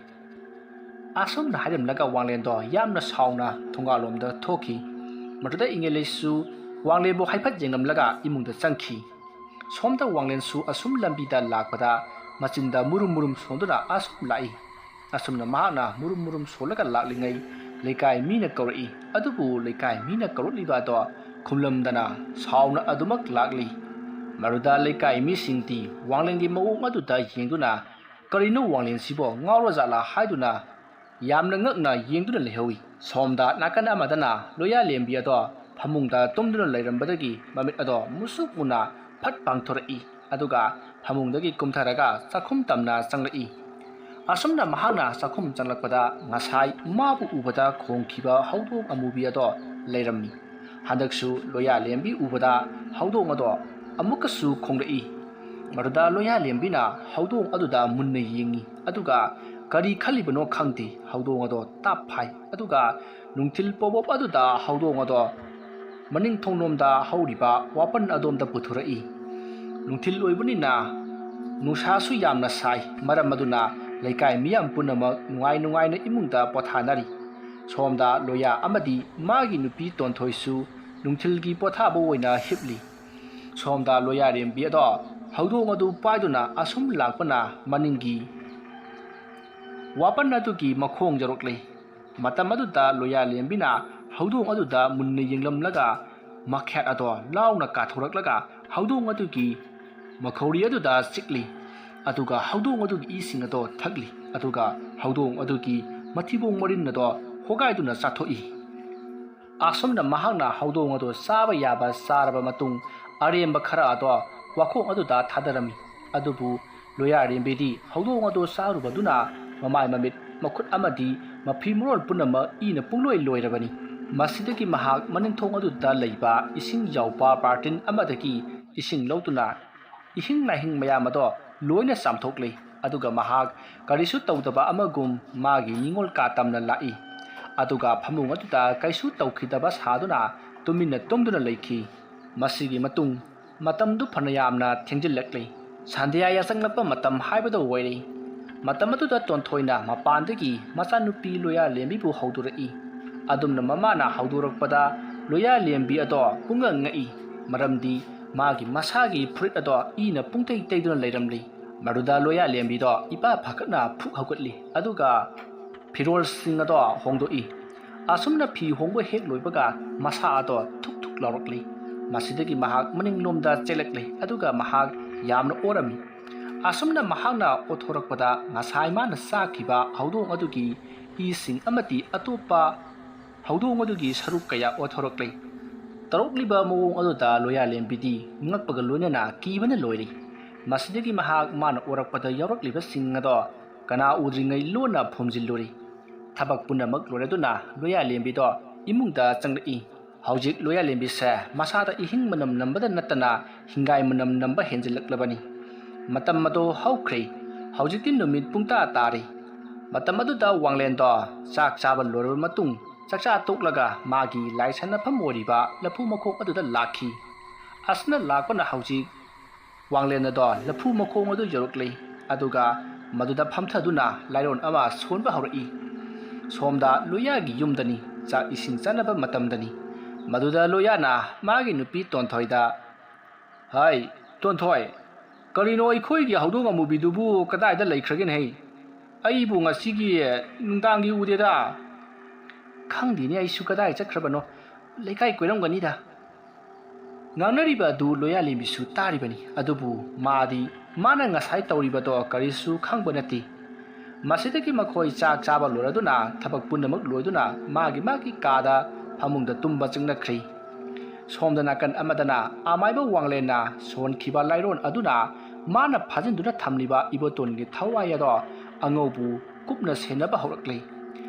ꯑꯁꯨꯝꯅ ꯍꯥꯏꯔꯝꯂꯒ ꯋꯥꯡꯂꯦꯟꯗꯣ ꯌꯥꯝꯅ ꯁꯥꯎꯅ ꯊꯣꯡꯒꯥꯜꯂꯣꯝꯗ ꯊꯣꯛꯈꯤ꯫ ꯃꯗꯨꯗ ꯏꯉꯦꯂꯩꯁꯨ ꯋꯥꯡꯂꯦꯟꯕꯨ ꯍꯥꯏꯐꯦꯠ ꯌꯦꯡꯂꯝꯂꯒ ꯏꯃꯨꯡꯗ ꯆꯪꯈꯤ꯫ ꯁꯣꯝꯗ ꯋꯥꯡꯂꯦꯟꯁꯨ ꯑꯁꯨꯝ ꯂꯝꯕꯤꯗ ꯂꯥꯛꯄꯗ ꯃꯆꯤꯟꯗ ꯃꯨꯔꯨꯝ ꯃꯨꯔꯨꯝ ꯁꯣꯟꯗꯨꯅ ꯑꯁꯨꯝ ꯂꯥꯛꯏ꯫ ꯑꯁꯨꯝꯅ ꯃꯍꯥꯛꯅ ꯃꯨꯔꯨꯝ ꯃꯨꯔꯨꯝ ꯁꯣꯜꯂꯒ ꯂꯥꯛꯂꯤꯉꯩ ꯂꯩꯀꯥꯏ ꯃꯤꯅ ꯀꯧꯔꯛꯏ꯫ ꯑꯗꯨꯕꯨ ꯂꯩꯀꯥꯏ ꯃꯤꯅ ꯀꯧꯔꯛꯂꯤꯕ ꯑꯗꯣ ꯈꯨꯝꯂꯝꯗꯅ ꯁꯥꯎꯅ ꯑꯗꯨꯃꯛ ꯂꯥꯛꯂꯤ꯫ ꯃꯗꯨꯗ ꯂꯩꯀꯥꯏ ꯃꯤꯁꯤꯡꯗꯤ ꯋꯥꯡꯂꯦꯟꯒꯤ ꯃꯑꯣꯡ ꯑꯗꯨꯗ ꯌꯦꯡꯗꯨꯅ "ꯀꯔꯤꯅꯣ ꯋꯥꯡꯂꯦꯟꯁꯤꯕꯣ, ꯉꯥꯎꯔꯖꯥꯠꯂꯥ?" ꯍꯥꯏꯗꯨꯅ ꯌꯥꯝꯅ ꯉꯛꯅ ꯌꯦꯡꯗꯨꯅ ꯂꯩꯍꯧꯏ꯫ ꯁꯣꯝꯗ ꯅꯥꯀꯟ ꯑꯃꯗꯅ ꯂꯣꯌꯥꯂꯦꯝꯕꯤ ꯑꯗꯣ ꯐꯃꯨꯡꯗ ꯇꯨꯝꯗꯨꯅ ꯂꯩꯔꯝꯕꯗꯒꯤ ꯃꯃꯤꯠ ꯑꯗꯣ ꯃꯨꯁꯨꯛ ꯃꯨꯅ ꯐꯠ ꯄꯥꯡꯊꯣꯔꯛꯏ꯫ ꯑꯗꯨꯒ ꯐꯃꯨꯡꯗꯒꯤ ꯀꯨꯝꯊꯔꯒ ꯆꯥꯛꯈꯨꯝ ꯇꯝꯅ ꯆꯪꯂꯛꯏ꯫ ꯑꯁꯨꯝꯅ ꯃꯍꯥꯛꯅ ꯆꯥꯛꯈꯨꯝ ꯆꯪꯂꯛꯄꯗ ꯉꯁꯥꯏ ꯃꯥꯕꯨ ꯎꯕꯗ ꯈꯣꯡꯈꯤꯕ ꯍꯧꯗꯣꯡ ꯑꯃꯨꯕꯤ ꯑꯗꯣ ꯂꯩꯔꯝꯃꯤ꯫ ꯍꯟꯗꯛꯁꯨ ꯂꯣꯌꯥꯂꯦꯝꯕꯤ ꯎꯕꯗ ꯍꯧꯗꯣꯡ ꯑꯗꯣ ꯑꯃꯨꯛꯀꯁꯨ ꯈꯣꯡꯂꯛꯏ꯫ ꯃꯗꯨꯗ ꯂꯣꯌꯥꯂꯦꯝꯕꯤꯅ ꯍꯧꯗꯣꯡ ꯑꯗꯨꯗ ꯃꯨꯟꯅ ꯌꯦꯡꯉꯤ꯫ ꯑꯗꯨꯒ ꯀꯔꯤ ꯈꯜꯂꯤꯕꯅꯣ ꯈꯪꯗꯦ, ꯍꯧꯗꯣꯡ ꯑꯗꯣ ꯇꯥꯞ ꯐꯥꯏ꯫ ꯑꯗꯨꯒ ꯅꯨꯡꯊꯤꯜ ꯄꯣꯕꯣꯞ ꯑꯗꯨꯗ ꯍꯧꯗꯣꯡ ꯑꯗꯣ ꯃꯅꯤꯡ ꯊꯣꯡꯂꯣꯝꯗ ꯍꯧꯔꯤꯕ ꯋꯥꯄꯟ ꯑꯗꯣꯝꯗ ꯄꯨꯊꯣꯔꯛꯏ꯫ ꯅꯨꯡꯊꯤꯜ ꯑꯣꯏꯕꯅꯤꯅ ꯅꯨꯡꯁꯥꯁꯨ ꯌꯥꯝꯅ ꯁꯥꯏ, ꯃꯔꯝ ꯑꯗꯨꯅ ꯂꯩꯀꯥꯏ ꯃꯤꯌꯥꯝ ꯄꯨꯝꯅꯃꯛ ꯅꯨꯡꯉꯥꯏ ꯅꯨꯡꯉꯥꯏꯅ ꯏꯃꯨꯡꯗ ꯄꯣꯊꯥꯅꯔꯤ꯫ ꯁꯣꯝꯗ ꯂꯣꯌꯥ ꯑꯃꯗꯤ ꯃꯥꯒꯤ ꯅꯨꯄꯤ ꯇꯣꯟꯊꯣꯏꯁꯨ ꯅꯨꯡꯊꯤꯜꯒꯤ ꯄꯣꯊꯥꯕ ꯑꯣꯏꯅ ꯍꯤꯞꯂꯤ꯫ ꯁꯣꯝꯗ ꯂꯣꯌꯥꯔꯦꯝꯕꯤ ꯑꯗꯣ ꯍꯧꯗꯣꯡ ꯑꯗꯨ ꯄꯥꯏꯗꯨꯅ ꯑꯁꯨꯝ ꯂꯥꯛꯄꯅ ꯃꯅꯤꯡꯒꯤ ꯋꯥꯄꯟ ꯑꯗꯨꯒꯤ ꯃꯈꯣꯡ ꯌꯧꯔꯛꯂꯤ꯫ ꯃꯇꯝ ꯑꯗꯨꯗ ꯂꯣꯌꯥꯂꯦꯝꯕꯤꯅ ꯍꯧꯗꯣꯡ ꯑꯗꯨꯗ ꯃꯨꯟꯅ ꯌꯦꯡꯂꯝꯂꯒ ꯃꯈ꯭ꯌꯥꯠ ꯑꯗꯣ ꯂꯥꯎꯅ ꯀꯥꯊꯣꯔꯛꯂꯒ ꯍꯧꯗꯣꯡ ꯑꯗꯨꯒꯤ ꯃꯈꯧꯔꯤ ꯑꯗꯨꯗ ꯆꯤꯛꯂꯤ꯫ ꯑꯗꯨꯒ ꯍꯧꯗꯣꯡ ꯑꯗꯨꯒꯤ ꯏꯁꯤꯡ ꯑꯗꯣ ꯊꯛꯂꯤ꯫ ꯑꯗꯨꯒ ꯍꯧꯗꯣꯡ ꯑꯗꯨꯒꯤ ꯃꯊꯤꯕꯣꯡ ꯃꯔꯤꯟ ꯑꯗꯣ ꯍꯣꯒꯥꯏꯗꯨꯅ ꯆꯥꯊꯣꯛꯏ꯫ ꯑꯁꯨꯝꯅ ꯃꯍꯥꯛꯅ ꯍꯧꯗꯣꯡ ꯑꯗꯨ ꯆꯥꯕ ꯌꯥꯕ ꯆꯥꯔꯕ ꯃꯇꯨꯡ, ꯑꯔꯦꯝꯕ ꯈꯔ ꯑꯗꯣ ꯋꯥꯈꯣꯡ ꯑꯗꯨꯗ ꯊꯥꯗꯔꯝꯃꯤ꯫ ꯑꯗꯨꯕꯨ ꯂꯣꯌꯥꯔꯦꯝꯕꯤꯗꯤ ꯍꯧꯗꯣꯡ ꯑꯗꯨ ꯆꯥꯔꯨꯕꯗꯨꯅ ꯃꯃꯥꯏ ꯃꯃꯤꯠ, ꯃꯈꯨꯠ ꯑꯃꯗꯤ ꯃꯐꯤ ꯃꯔꯣꯜ ꯄꯨꯝꯅꯃꯛ ꯏꯅ ꯄꯨꯡꯂꯣꯏ ꯂꯣꯏꯔꯕꯅꯤ꯫ ꯃꯁꯤꯗꯒꯤ ꯃꯍꯥꯛ ꯃꯅꯤꯡꯊꯣꯡ ꯑꯗꯨꯗ ꯂꯩꯕ ꯏꯁꯤꯡ ꯌꯥꯎꯕ ꯕꯥꯔꯇꯤꯟ ꯑꯃꯗꯒꯤ ꯏꯁꯤꯡ ꯂꯧꯗꯨꯅ ꯏꯍꯤꯡ ꯅꯥꯍꯤꯡ ꯃꯌꯥꯝ ꯑꯗꯣ ꯂꯣꯏꯅ ꯆꯥꯝꯊꯣꯛꯂꯦ꯫ ꯑꯗꯨꯒ ꯃꯍꯥꯛ ꯀꯔꯤꯁꯨ ꯇꯧꯗꯕ ꯑꯃꯒꯨꯝ ꯃꯥꯒꯤ ꯅꯤꯡꯉꯣꯜ ꯀꯥ ꯇꯝꯅ ꯂꯥꯛꯏ꯫ ꯑꯗꯨꯒ ꯐꯃꯨꯡ ꯑꯗꯨꯗ ꯀꯩꯁꯨ ꯇꯧꯈꯤꯗꯕ ꯁꯥꯗꯨꯅ ꯇꯨꯃꯤꯟꯅ ꯇꯨꯝꯗꯨꯅ ꯂꯩꯈꯤ꯫ ꯃꯁꯤꯒꯤ ꯃꯇꯨꯡ ꯃꯇꯝꯗꯨ ꯐꯅ ꯌꯥꯝꯅ ꯊꯦꯡꯖꯤꯜꯂꯛꯂꯤ꯫ ꯁꯟꯙ꯭ꯌꯥ ꯌꯥꯆꯪꯂꯛꯄ ꯃꯇꯝ ꯍꯥꯏꯕꯗꯨ ꯑꯣꯏꯔꯦ꯫ ꯃꯇꯝ ꯑꯗꯨꯗ ꯇꯣꯟꯊꯣꯏꯅ ꯃꯄꯥꯟꯗꯒꯤ ꯃꯆꯥꯅꯨꯄꯤ ꯂꯣꯌꯥꯂꯦꯝꯕꯤꯕꯨ ꯍꯧꯗꯣꯔꯛꯏ꯫ ꯑꯗꯨꯝꯅ ꯃꯃꯥꯅ ꯍꯧꯗꯣꯔꯛꯄꯗ ꯂꯣꯌꯥ ꯂꯦꯝꯕꯤ ꯑꯗꯣ ꯄꯨꯡꯉꯛ ꯉꯛꯏ, ꯃꯔꯝꯗꯤ ꯃꯥꯒꯤ ꯃꯁꯥꯒꯤ ꯐꯨꯔꯤꯠ ꯑꯗꯣ ꯏꯅ ꯄꯨꯡꯇꯩ ꯇꯩꯗꯨꯅ ꯂꯩꯔꯝꯂꯤ꯫ ꯃꯗꯨꯗ ꯂꯣꯌꯥ ꯂꯦꯝꯕꯤꯗꯣ ꯏꯄꯥ ꯐꯀꯠꯅ ꯐꯨꯛ ꯍꯧꯒꯠꯂꯤ, ꯑꯗꯨꯒ ꯐꯤꯔꯣꯜꯁꯤꯡ ꯑꯗꯣ ꯍꯣꯡꯗꯣꯛꯏ꯫ ꯑꯁꯨꯝꯅ ꯐꯤ ꯍꯣꯡꯕ ꯍꯦꯛ ꯂꯣꯏꯕꯒ ꯃꯁꯥ ꯑꯗꯣ ꯊꯨꯛ ꯊꯨꯛ ꯂꯥꯎꯔꯛꯂꯤ꯫ ꯃꯁꯤꯗꯒꯤ ꯃꯍꯥꯛ ꯃꯅꯤꯡꯂꯣꯝꯗ ꯆꯦꯜꯂꯛꯂꯤ, ꯑꯗꯨꯒ ꯃꯍꯥꯛ ꯌꯥꯝꯅ ꯑꯣꯔꯝꯃꯤ꯫ ꯑꯁꯨꯝꯅ ꯃꯍꯥꯛꯅ ꯑꯣꯊꯣꯔꯛꯄꯗ ꯉꯁꯥꯏ ꯃꯥꯅ ꯆꯥꯈꯤꯕ ꯍꯧꯗꯣꯡ ꯑꯗꯨꯒꯤ ꯏꯁꯤꯡ ꯑꯃꯗꯤ ꯑꯇꯣꯞꯄ ꯍꯧꯗꯣꯡ ꯑꯗꯨꯒꯤ ꯁꯔꯨꯛ ꯀꯌꯥ ꯑꯣꯊꯣꯔꯛꯂꯤ꯫ ꯇꯧꯔꯛꯂꯤꯕ ꯃꯑꯣꯡ ꯑꯗꯨꯗ ꯂꯣꯌꯥ ꯂꯦꯝꯕꯤꯗꯤ ꯉꯛꯄꯒ ꯂꯣꯏꯅꯅ ꯀꯤꯕꯅ ꯂꯣꯏꯔꯤ꯫ ꯃꯁꯤꯗꯒꯤ ꯃꯍꯥꯛ ꯃꯥꯅ ꯑꯣꯔꯛꯄꯗ ꯌꯥꯎꯔꯛꯂꯤꯕꯁꯤꯡ ꯑꯗꯣ ꯀꯅꯥ ꯎꯗ꯭ꯔꯤꯉꯩ ꯂꯣꯟꯅ ꯐꯨꯝꯖꯤꯜꯂꯨꯔꯤ꯫ ꯊꯕꯛ ꯄꯨꯝꯅꯃꯛ ꯂꯣꯏꯔꯗꯨꯅ ꯂꯣꯌꯥ ꯂꯦꯝꯕꯤꯗꯣ ꯏꯃꯨꯡꯗ ꯆꯪꯂꯛꯏ꯫ ꯍꯧꯖꯤꯛ ꯂꯣꯌꯥ ꯂꯦꯝꯕꯤꯁꯦ ꯃꯁꯥꯗ ꯏꯍꯤꯡ ꯃꯅꯝ ꯅꯝꯕꯗ ꯅꯠꯇꯅ ꯍꯤꯡꯒꯥꯏ ꯃꯅꯝ ꯅꯝꯕ ꯍꯦꯟꯖꯤꯜꯂꯛꯂꯕꯅꯤ꯫ ꯃꯇꯝ ꯑꯗꯨ ꯍꯧꯈ꯭ꯔꯦ꯫ ꯍꯧꯖꯤꯛꯇꯤ ꯅꯨꯃꯤꯠ ꯄꯨꯡꯇꯥ ꯇꯥꯔꯤ꯫ ꯃꯇꯝ ꯑꯗꯨꯗ ꯋꯥꯡꯂꯦꯟꯗꯣ ꯆꯥꯛ ꯆꯥꯕ ꯂꯣꯏꯔꯕ ꯃꯇꯨꯡ, ꯆꯥꯛꯆꯥ ꯇꯣꯛꯂꯒ ꯃꯥꯒꯤ ꯂꯥꯏ ꯁꯥꯟꯅꯐꯝ ꯑꯣꯏꯔꯤꯕ ꯂꯐꯨ ꯃꯈꯣꯡ ꯑꯗꯨꯗ ꯂꯥꯛꯈꯤ꯫ ꯑꯁꯨꯝꯅ ꯂꯥꯛꯄꯅ ꯍꯧꯖꯤꯛ ꯋꯥꯡꯂꯦꯟ ꯑꯗꯣ ꯂꯐꯨ ꯃꯈꯣꯡ ꯑꯗꯨ ꯌꯧꯔꯛꯂꯤ꯫ ꯑꯗꯨꯒ ꯃꯗꯨꯗ ꯐꯝꯊꯗꯨꯅ ꯂꯥꯏꯔꯣꯟ ꯑꯃ ꯁꯣꯟꯕ ꯍꯧꯔꯛꯏ꯫ ꯁꯣꯝꯗ ꯂꯣꯌꯥꯒꯤ ꯌꯨꯝꯗꯅꯤ, ꯆꯥꯛ ꯏꯁꯤꯡ ꯆꯥꯅꯕ ꯃꯇꯝꯗꯅꯤ꯫ ꯃꯗꯨꯗ ꯂꯣꯌꯥꯅ ꯃꯥꯒꯤ ꯅꯨꯄꯤ ꯇꯣꯟꯊꯣꯏꯗ, "ꯍꯥꯏ, ꯇꯣꯟꯊꯣꯏ, ꯀꯔꯤꯅꯣ ꯑꯩꯈꯣꯏꯒꯤ ꯍꯧꯗꯣꯡ ꯑꯃꯨꯕꯤꯗꯨꯕꯨ ꯀꯗꯥꯏꯗ ꯂꯩꯈ꯭ꯔꯒꯦꯅꯦ? ꯑꯩꯕꯨ ꯉꯁꯤꯒꯤ ꯅꯨꯡꯗꯥꯡꯒꯤ ꯎꯗꯦꯗ꯫ ꯈꯪꯗꯦꯅꯦ ꯑꯩꯁꯨ ꯀꯗꯥꯏ ꯆꯠꯈ꯭ꯔꯕꯅꯣ, ꯂꯩꯀꯥꯏ ꯀꯣꯏꯔꯝꯒꯅꯤꯗ"꯫ ꯉꯥꯡꯅꯔꯤꯕ ꯑꯗꯨ ꯂꯣꯌꯥꯂꯦꯝꯕꯤꯁꯨ ꯇꯥꯔꯤꯕꯅꯤ, ꯑꯗꯨꯕꯨ ꯃꯥꯗꯤ ꯃꯥꯅ ꯉꯁꯥꯏ ꯇꯧꯔꯤꯕꯗꯣ ꯀꯔꯤꯁꯨ ꯈꯪꯕ ꯅꯠꯇꯦ꯫ ꯃꯁꯤꯗꯒꯤ ꯃꯈꯣꯏ ꯆꯥꯛ ꯆꯥꯕ ꯂꯣꯏꯔꯗꯨꯅ ꯊꯕꯛ ꯄꯨꯝꯅꯃꯛ ꯂꯣꯏꯗꯨꯅ ꯃꯥꯒꯤ ꯃꯥꯒꯤ ꯀꯥꯗ ꯐꯃꯨꯡꯗ ꯇꯨꯝꯕ ꯆꯪꯅꯈ꯭ꯔꯦ꯫ ꯁꯣꯝꯗ ꯅꯥꯀꯟ ꯑꯃꯗꯅ ꯑꯃꯥꯏꯕ ꯋꯥꯡꯂꯦꯟꯅ ꯁꯣꯟꯈꯤꯕ ꯂꯥꯏꯔꯣꯟ ꯑꯗꯨꯅ ꯃꯥꯅ ꯐꯥꯖꯤꯟꯗꯨꯅ ꯊꯝꯂꯤꯕ ꯏꯕꯣꯇꯣꯟꯒꯤ ꯊꯋꯥꯏ ꯑꯗꯣ ꯑꯉꯧꯕꯨ ꯀꯨꯞꯅ ꯁꯦꯟꯅꯕ ꯍꯧꯔꯛꯂꯤ꯫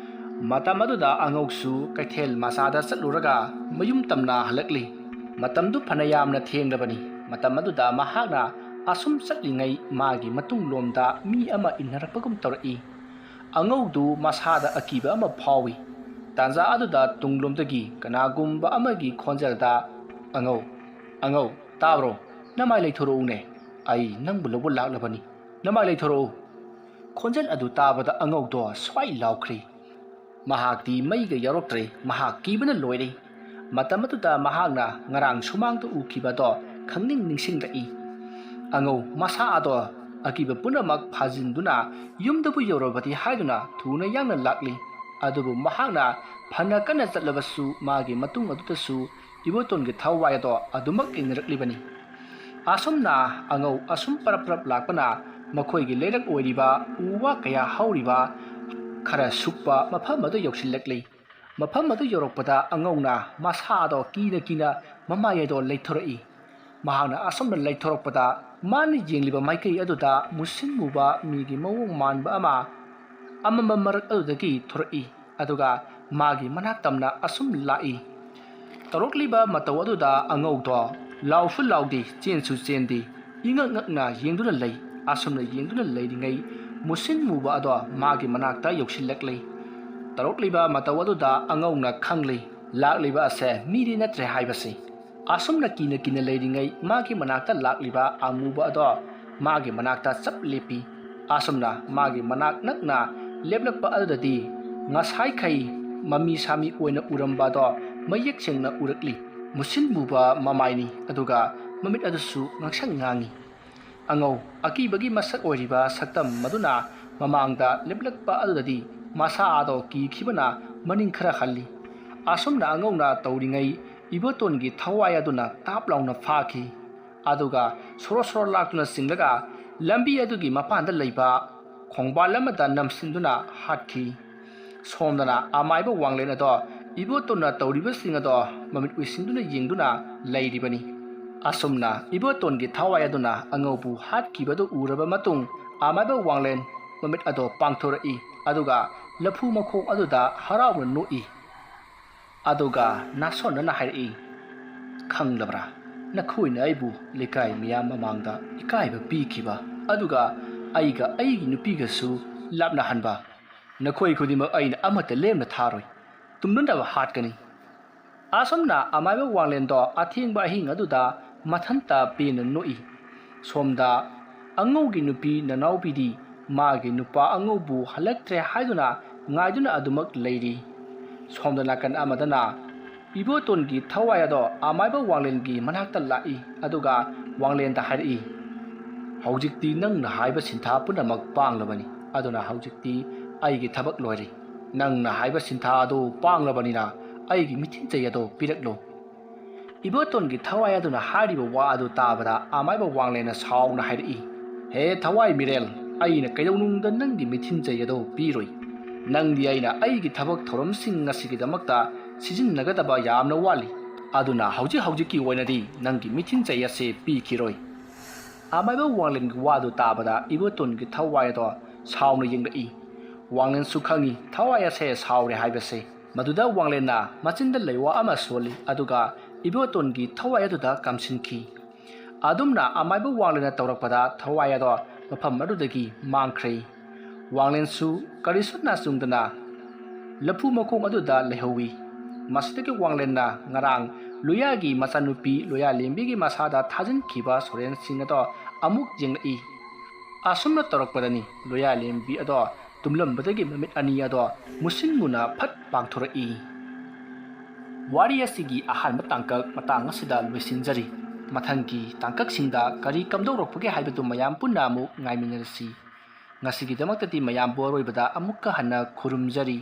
ꯃꯇꯝ ꯑꯗꯨꯗ ꯑꯉꯧꯁꯨ ꯀꯩꯊꯦꯜ ꯃꯆꯥꯗ ꯆꯠꯂꯨꯔꯒ ꯃꯌꯨꯝ ꯇꯝꯅ ꯍꯜꯂꯛꯂꯤ꯫ ꯃꯇꯝꯗꯨ ꯐꯅ ꯌꯥꯝꯅ ꯊꯦꯡꯂꯕꯅꯤ꯫ ꯃꯇꯝ ꯑꯗꯨꯗ ꯃꯍꯥꯛꯅ ꯑꯁꯨꯝ ꯆꯠꯂꯤꯉꯩ ꯃꯥꯒꯤ ꯃꯇꯨꯡꯂꯣꯝꯗ ꯃꯤ ꯑꯃ ꯏꯟꯅꯔꯛꯄꯒꯨꯝ ꯇꯧꯔꯛꯏ꯫ ꯑꯉꯧꯗꯨ ꯃꯁꯥꯗ ꯑꯀꯤꯕ ꯑꯃ ꯐꯥꯎꯏ꯫ ꯇꯥꯟꯖꯥ ꯑꯗꯨꯗ ꯇꯨꯡꯂꯣꯝꯗꯒꯤ ꯀꯅꯥꯒꯨꯝꯕ ꯑꯃꯒꯤ ꯈꯣꯟꯖꯦꯜꯗ, "ꯑꯉꯧ, ꯑꯉꯧ, ꯇꯥꯕ꯭ꯔꯣ? ꯅꯃꯥꯏ ꯂꯩꯊꯣꯔꯛꯎꯅꯦ꯫ ꯑꯩ ꯅꯪꯕꯨ ꯂꯧꯕ ꯂꯥꯛꯂꯕꯅꯤ꯫ ꯅꯃꯥꯏ ꯂꯩꯊꯣꯔꯛꯎ!" ꯈꯣꯟꯖꯦꯜ ꯑꯗꯨ ꯇꯥꯕꯗ ꯑꯉꯧꯗꯣ ꯁ꯭ꯋꯥꯏ ꯂꯥꯎꯈ꯭ꯔꯦ꯫ ꯃꯍꯥꯛꯇꯤ ꯃꯩꯒ ꯌꯥꯎꯔꯛꯇ꯭ꯔꯦ꯫ ꯃꯍꯥꯛ ꯀꯤꯕꯅ ꯂꯣꯏꯔꯦ꯫ ꯃꯇꯝ ꯑꯗꯨꯗ ꯃꯍꯥꯛꯅ ꯉꯔꯥꯡ ꯁꯨꯃꯥꯡꯗ ꯎꯈꯤꯕꯗꯣ ꯈꯪꯅꯤꯡ ꯅꯤꯡꯁꯤꯡꯂꯛꯏ꯫ ꯑꯉꯧ ꯃꯁꯥ ꯑꯗꯣ ꯑꯀꯤꯕ ꯄꯨꯝꯅꯃꯛ ꯐꯥꯖꯤꯟꯗꯨꯅ ꯌꯨꯝꯗꯕꯨ ꯌꯧꯔꯕꯗꯤ ꯍꯥꯏꯗꯨꯅ ꯊꯨꯅ ꯌꯥꯡꯅ ꯂꯥꯛꯂꯤ꯫ ꯑꯗꯨꯕꯨ ꯃꯍꯥꯛꯅ ꯐꯅ ꯀꯟꯅ ꯆꯠꯂꯕꯁꯨ ꯃꯥꯒꯤ ꯃꯇꯨꯡ ꯑꯗꯨꯗꯁꯨ ꯏꯕꯣꯇꯣꯟꯒꯤ ꯊꯋꯥꯏ ꯑꯗꯣ ꯑꯗꯨꯃꯛ ꯏꯟꯅꯔꯛꯂꯤꯕꯅꯤ꯫ ꯑꯁꯨꯝꯅ ꯑꯉꯧ ꯑꯁꯨꯝ ꯄꯔꯞ ꯄꯔꯞ ꯂꯥꯛꯄꯅ ꯃꯈꯣꯏꯒꯤ ꯂꯩꯔꯛ ꯑꯣꯏꯔꯤꯕ ꯎ ꯋꯥ ꯀꯌꯥ ꯍꯧꯔꯤꯕ ꯈꯔ ꯁꯨꯛꯄ ꯃꯐꯝ ꯑꯗꯨ ꯌꯧꯁꯤꯜꯂꯛꯂꯤ꯫ ꯃꯐꯝ ꯑꯗꯨ ꯌꯧꯔꯛꯄꯗ ꯑꯉꯧꯅ ꯃꯁꯥꯗꯣ ꯀꯤꯅ ꯀꯤꯅ ꯃꯃꯥꯏ ꯑꯗꯣ ꯂꯩꯊꯣꯔꯛꯏ꯫ ꯃꯍꯥꯛꯅ ꯑꯁꯨꯝꯅ ꯂꯩꯊꯣꯔꯛꯄꯗ ꯃꯥꯅ ꯌꯦꯡꯂꯤꯕ ꯃꯥꯏꯀꯩ ꯑꯗꯨꯗ ꯃꯨꯁꯤꯟ ꯃꯨꯕ ꯃꯤꯒꯤ ꯃꯑꯣꯡ ꯃꯥꯟꯕ ꯑꯃ ꯑꯃꯝꯕ ꯃꯔꯛ ꯑꯗꯨꯗꯒꯤ ꯊꯣꯔꯛꯏ꯫ ꯑꯗꯨꯒ ꯃꯥꯒꯤ ꯃꯅꯥꯛ ꯇꯝꯅ ꯑꯁꯨꯝ ꯂꯥꯛꯏ꯫ ꯇꯧꯔꯛꯂꯤꯕ ꯃꯇꯧ ꯑꯗꯨꯗ ꯑꯉꯧꯗꯣ ꯂꯥꯎꯁꯨ ꯂꯥꯎꯗꯦ, ꯆꯦꯟꯁꯨ ꯆꯦꯟꯗꯦ, ꯏꯉꯛ ꯉꯛꯅ ꯌꯦꯡꯗꯨꯅ ꯂꯩ꯫ ꯑꯁꯨꯝꯅ ꯌꯦꯡꯗꯨꯅ ꯂꯩꯔꯤꯉꯩ ꯃꯨꯁꯤꯟ ꯃꯨꯕ ꯑꯗꯣ ꯃꯥꯒꯤ ꯃꯅꯥꯛꯇ ꯌꯧꯁꯤꯜꯂꯛꯂꯤ꯫ ꯇꯧꯔꯛꯂꯤꯕ ꯃꯇꯧ ꯑꯗꯨꯗ ꯑꯉꯧꯅ ꯈꯪꯂꯤ, ꯂꯥꯛꯂꯤꯕ ꯑꯁꯦ ꯃꯤꯗꯤ ꯅꯠꯇ꯭ꯔꯦ ꯍꯥꯏꯕꯁꯤ꯫ ꯑꯁꯨꯝꯅ ꯀꯤꯅ ꯀꯤꯅ ꯂꯩꯔꯤꯉꯩ ꯃꯥꯒꯤ ꯃꯅꯥꯛꯇ ꯂꯥꯛꯂꯤꯕ ꯑꯃꯨꯕ ꯑꯗꯣ ꯃꯥꯒꯤ ꯃꯅꯥꯛꯇ ꯆꯞ ꯂꯦꯞꯄꯤ꯫ ꯑꯁꯨꯝꯅ ꯃꯥꯒꯤ ꯃꯅꯥꯛ ꯅꯛꯅ ꯂꯦꯞꯂꯛꯄ ꯑꯗꯨꯗꯗꯤ ꯉꯁꯥꯏꯈꯩ ꯃꯃꯤ ꯁꯥꯃꯤ ꯑꯣꯏꯅ ꯎꯔꯝꯕ ꯑꯗꯣ ꯃꯌꯦꯛ ꯁꯦꯡꯅ ꯎꯔꯛꯂꯤ꯫ ꯃꯨꯁꯤꯟ ꯃꯨꯕ ꯃꯃꯥꯏꯅꯤ, ꯑꯗꯨꯒ ꯃꯃꯤꯠ ꯑꯗꯨꯁꯨ ꯉꯥꯡꯁꯪ ꯉꯥꯡꯉꯤ꯫ ꯑꯉꯧ ꯑꯀꯤꯕꯒꯤ ꯃꯁꯛ ꯑꯣꯏꯔꯤꯕ ꯁꯛꯇꯝ ꯃꯗꯨꯅ ꯃꯃꯥꯡꯗ ꯂꯦꯞꯂꯛꯄ ꯑꯗꯨꯗꯗꯤ ꯃꯁꯥ ꯑꯗꯣ ꯀꯤꯈꯤꯕꯅ ꯃꯅꯤꯡ ꯈꯔ ꯍꯜꯂꯤ꯫ ꯑꯁꯨꯝꯅ ꯑꯉꯧꯅ ꯇꯧꯔꯤꯉꯩ ꯏꯕꯣꯇꯣꯟꯒꯤ ꯊꯋꯥꯏ ꯑꯗꯨꯅ ꯇꯥꯞ ꯂꯥꯎꯅ ꯐꯥꯈꯤ꯫ ꯑꯗꯨꯒ ꯁꯣꯔꯣ ꯁꯣꯔꯣ ꯂꯥꯛꯇꯨꯅ ꯆꯤꯡꯂꯒ ꯂꯝꯕꯤ ꯑꯗꯨꯒꯤ ꯃꯄꯥꯟꯗ ꯂꯩꯕ ꯈꯣꯡꯕꯥꯜ ꯑꯃꯗ ꯅꯝꯁꯤꯟꯗꯨꯅ ꯍꯥꯠꯈꯤ꯫ ꯁꯣꯝꯗꯅ ꯑꯃꯥꯏꯕ ꯋꯥꯡꯂꯦꯟ ꯑꯗꯣ ꯏꯕꯣꯇꯣꯟꯅ ꯇꯧꯔꯤꯕꯁꯤꯡ ꯑꯗꯣ ꯃꯃꯤꯠ ꯎꯏꯁꯤꯟꯗꯨꯅ ꯌꯦꯡꯗꯨꯅ ꯂꯩꯔꯤꯕꯅꯤ꯫ ꯑꯁꯨꯝꯅ ꯏꯕꯣꯇꯣꯟꯒꯤ ꯊꯋꯥꯏ ꯑꯗꯨꯅ ꯑꯉꯧꯕꯨ ꯍꯥꯠꯈꯤꯕꯗꯨ ꯎꯔꯕ ꯃꯇꯨꯡ ꯑꯃꯥꯏꯕ ꯋꯥꯡꯂꯦꯟ ꯃꯃꯤꯠ ꯑꯗꯣ ꯄꯥꯡꯊꯣꯔꯛꯏ, ꯑꯗꯨꯒ ꯂꯐꯨ ꯃꯈꯣꯡ ꯑꯗꯨꯗ ꯍꯔꯥꯎꯅ ꯅꯣꯛꯏ꯫ ꯑꯗꯨꯒ ꯅꯥꯁꯣꯟꯅꯅ ꯍꯥꯏꯔꯛꯏ, "ꯈꯪꯂꯕ꯭ꯔꯥ? ꯅꯈꯣꯏꯅ ꯑꯩꯕꯨ ꯂꯩꯀꯥꯏ ꯃꯤꯌꯥꯝ ꯃꯃꯥꯡꯗ ꯏꯀꯥꯏꯕ ꯄꯤꯈꯤꯕ, ꯑꯗꯨꯒ ꯑꯩꯒ ꯑꯩꯒꯤ ꯅꯨꯄꯤꯒꯁꯨ ꯂꯥꯞꯅꯍꯟꯕ꯫ ꯅꯈꯣꯏ ꯈꯨꯗꯤꯡꯃꯛ ꯑꯩꯅ ꯑꯃꯠꯇ ꯂꯦꯝꯅ ꯊꯥꯔꯣꯏ꯫ ꯇꯨꯝꯅꯅꯕ ꯍꯥꯠꯀꯅꯤ꯫" ꯑꯁꯨꯝꯅ ꯑꯃꯥꯏꯕ ꯋꯥꯡꯂꯦꯟꯗꯣ ꯑꯊꯦꯡꯕ ꯑꯍꯤꯡ ꯑꯗꯨꯗ ꯃꯊꯟꯇ ꯄꯦꯟꯅ ꯅꯣꯛꯏ꯫ ꯁꯣꯝꯗ ꯑꯉꯧꯒꯤ ꯅꯨꯄꯤ ꯅꯅꯥꯎꯕꯤꯗꯤ ꯃꯥꯒꯤ ꯅꯨꯄꯥ ꯑꯉꯧꯕꯨ ꯍꯜꯂꯛꯇ꯭ꯔꯦ ꯍꯥꯏꯗꯨꯅ ꯉꯥꯏꯗꯨꯅ ꯑꯗꯨꯃꯛ ꯂꯩꯔꯤ꯫ ꯁꯣꯝꯗ ꯅꯥꯀꯟ ꯑꯃꯗꯅ ꯏꯕꯣꯇꯣꯟꯒꯤ ꯊꯋꯥꯏ ꯑꯗꯣ ꯑꯃꯥꯏꯕ ꯋꯥꯡꯂꯦꯟꯒꯤ ꯃꯅꯥꯛꯇ ꯂꯥꯛꯏ꯫ ꯑꯗꯨꯒ ꯋꯥꯡꯂꯦꯟꯗ ꯍꯥꯏꯔꯛꯏ, "ꯍꯧꯖꯤꯛꯇꯤ ꯅꯪꯅ ꯍꯥꯏꯕ ꯁꯤꯟꯊꯥ ꯄꯨꯝꯅꯃꯛ ꯄꯥꯡꯂꯕꯅꯤ꯫ ꯑꯗꯨꯅ ꯍꯧꯖꯤꯛꯇꯤ ꯑꯩꯒꯤ ꯊꯕꯛ ꯂꯣꯏꯔꯦ꯫ ꯅꯪꯅ ꯍꯥꯏꯕ ꯁꯤꯟꯊꯥ ꯑꯗꯨ ꯄꯥꯡꯂꯕꯅꯤꯅ ꯑꯩꯒꯤ ꯃꯤꯊꯤꯟꯆꯩ ꯑꯗꯨ ꯄꯤꯔꯛꯂꯣ꯫" ꯏꯕꯣꯇꯣꯟꯒꯤ ꯊꯋꯥꯏ ꯑꯗꯨꯅ ꯍꯥꯏꯔꯤꯕ ꯋꯥ ꯑꯗꯨ ꯇꯥꯕꯗ ꯑꯃꯥꯏꯕ ꯋꯥꯡꯂꯦꯟꯅ ꯁꯥꯎꯅ ꯍꯥꯏꯔꯛꯏ, "ꯍꯦ ꯊꯋꯥꯏ ꯃꯤꯔꯦꯜ, ꯑꯩꯅ ꯀꯩꯗꯧꯅꯨꯡꯗ ꯅꯪꯒꯤ ꯃꯤꯊꯤꯟꯆꯩ ꯑꯗꯨ ꯄꯤꯔꯣꯏ꯫ ꯅꯪꯗꯤ ꯑꯩꯅ ꯑꯩꯒꯤ ꯊꯕꯛ ꯊꯧꯔꯝꯁꯤꯡ ꯑꯁꯤꯒꯤꯗꯃꯛꯇ ꯁꯤꯖꯤꯟꯅꯒꯗꯕ ꯌꯥꯝꯅ ꯋꯥꯠꯂꯤ꯫ ꯑꯗꯨꯅ ꯍꯧꯖꯤꯛ ꯍꯧꯖꯤꯛꯀꯤ ꯑꯣꯏꯅꯗꯤ ꯅꯪꯒꯤ ꯃꯤꯊꯤꯟꯆꯩ ꯑꯁꯤ ꯄꯤꯈꯤꯔꯣꯏ꯫" ꯑꯃꯥꯏꯕ ꯋꯥꯡꯂꯦꯟꯒꯤ ꯋꯥꯗꯨ ꯇꯥꯕꯗ ꯏꯕꯣꯇꯣꯟꯒꯤ ꯊꯋꯥꯏ ꯑꯗꯣ ꯁꯥꯎꯅ ꯌꯦꯡꯂꯛꯏ꯫ ꯋꯥꯡꯂꯦꯟꯁꯨ ꯈꯪꯏ ꯊꯋꯥꯏ ꯑꯁꯦ ꯁꯥꯎꯔꯦ ꯍꯥꯏꯕꯁꯦ꯫ ꯃꯗꯨꯗ ꯋꯥꯡꯂꯦꯟꯅ ꯃꯆꯤꯟꯗ ꯂꯩꯋꯥ ꯑꯃ ꯁꯣꯜꯂꯤ, ꯑꯗꯨꯒ ꯏꯕꯣꯇꯣꯟꯒꯤ ꯊꯋꯥꯏ ꯑꯗꯨꯗ ꯀꯥꯝꯁꯤꯟꯈꯤ꯫ ꯑꯗꯨꯝꯅ ꯑꯃꯥꯏꯕ ꯋꯥꯡꯂꯦꯟꯅ ꯇꯧꯔꯛꯄꯗ ꯊꯋꯥꯏ ꯑꯗꯣ ꯃꯐꯝ ꯑꯗꯨꯗꯒꯤ ꯃꯥꯡꯈ꯭ꯔꯦ꯫ ꯋꯥꯡꯂꯦꯟꯁꯨ ꯀꯔꯤꯁꯨ ꯅꯥꯆꯨꯡꯗꯅ ꯂꯐꯨ ꯃꯈꯣꯡ ꯑꯗꯨꯗ ꯂꯩꯍꯧꯏ꯫ ꯃꯁꯤꯗꯒꯤ ꯋꯥꯡꯂꯦꯟꯅ ꯉꯔꯥꯡ ꯂꯣꯌꯥꯒꯤ ꯃꯆꯥꯅꯨꯄꯤ ꯂꯣꯌꯥꯂꯦꯝꯕꯤꯒꯤ ꯃꯁꯥꯗ ꯊꯥꯖꯤꯟꯈꯤꯕ ꯁꯣꯔꯦꯟꯁꯤꯡ ꯑꯗꯣ ꯑꯃꯨꯛ ꯌꯦꯡꯂꯛꯏ꯫ ꯑꯁꯨꯝꯅ ꯇꯧꯔꯛꯄꯗꯅꯤ ꯂꯣꯌꯥꯂꯦꯝꯕꯤ ꯑꯗꯣ ꯇꯨꯝꯂꯝꯕꯗꯒꯤ ꯃꯃꯤꯠ ꯑꯅꯤ ꯑꯗꯣ ꯃꯨꯁꯤꯟ ꯃꯨꯅ ꯐꯠ ꯄꯥꯡꯊꯣꯔꯛꯏ꯫ ꯋꯥꯔꯤ ꯑꯁꯤꯒꯤ ꯑꯍꯥꯟꯕ ꯇꯥꯡꯀꯛ ꯃꯇꯥꯡ ꯑꯁꯤꯗ ꯂꯣꯏꯁꯤꯟꯖꯔꯤ꯫ ꯃꯊꯪꯒꯤ ꯇꯥꯡꯀꯛꯁꯤꯡꯗ ꯀꯔꯤ ꯀꯝꯗꯧꯔꯛꯄꯒꯦ ꯍꯥꯏꯕꯗꯨ ꯃꯌꯥꯝ ꯄꯨꯟꯅ ꯑꯃꯨꯛ ꯉꯥꯏꯃꯤꯟꯅꯔꯁꯤ꯫ ꯉꯁꯤꯒꯤꯗꯃꯛꯇꯗꯤ ꯃꯌꯥꯝꯕꯨ ꯑꯔꯣꯏꯕꯗ ꯑꯃꯨꯛꯀ ꯍꯟꯅ ꯈꯨꯔꯨꯝꯖꯔꯤ꯫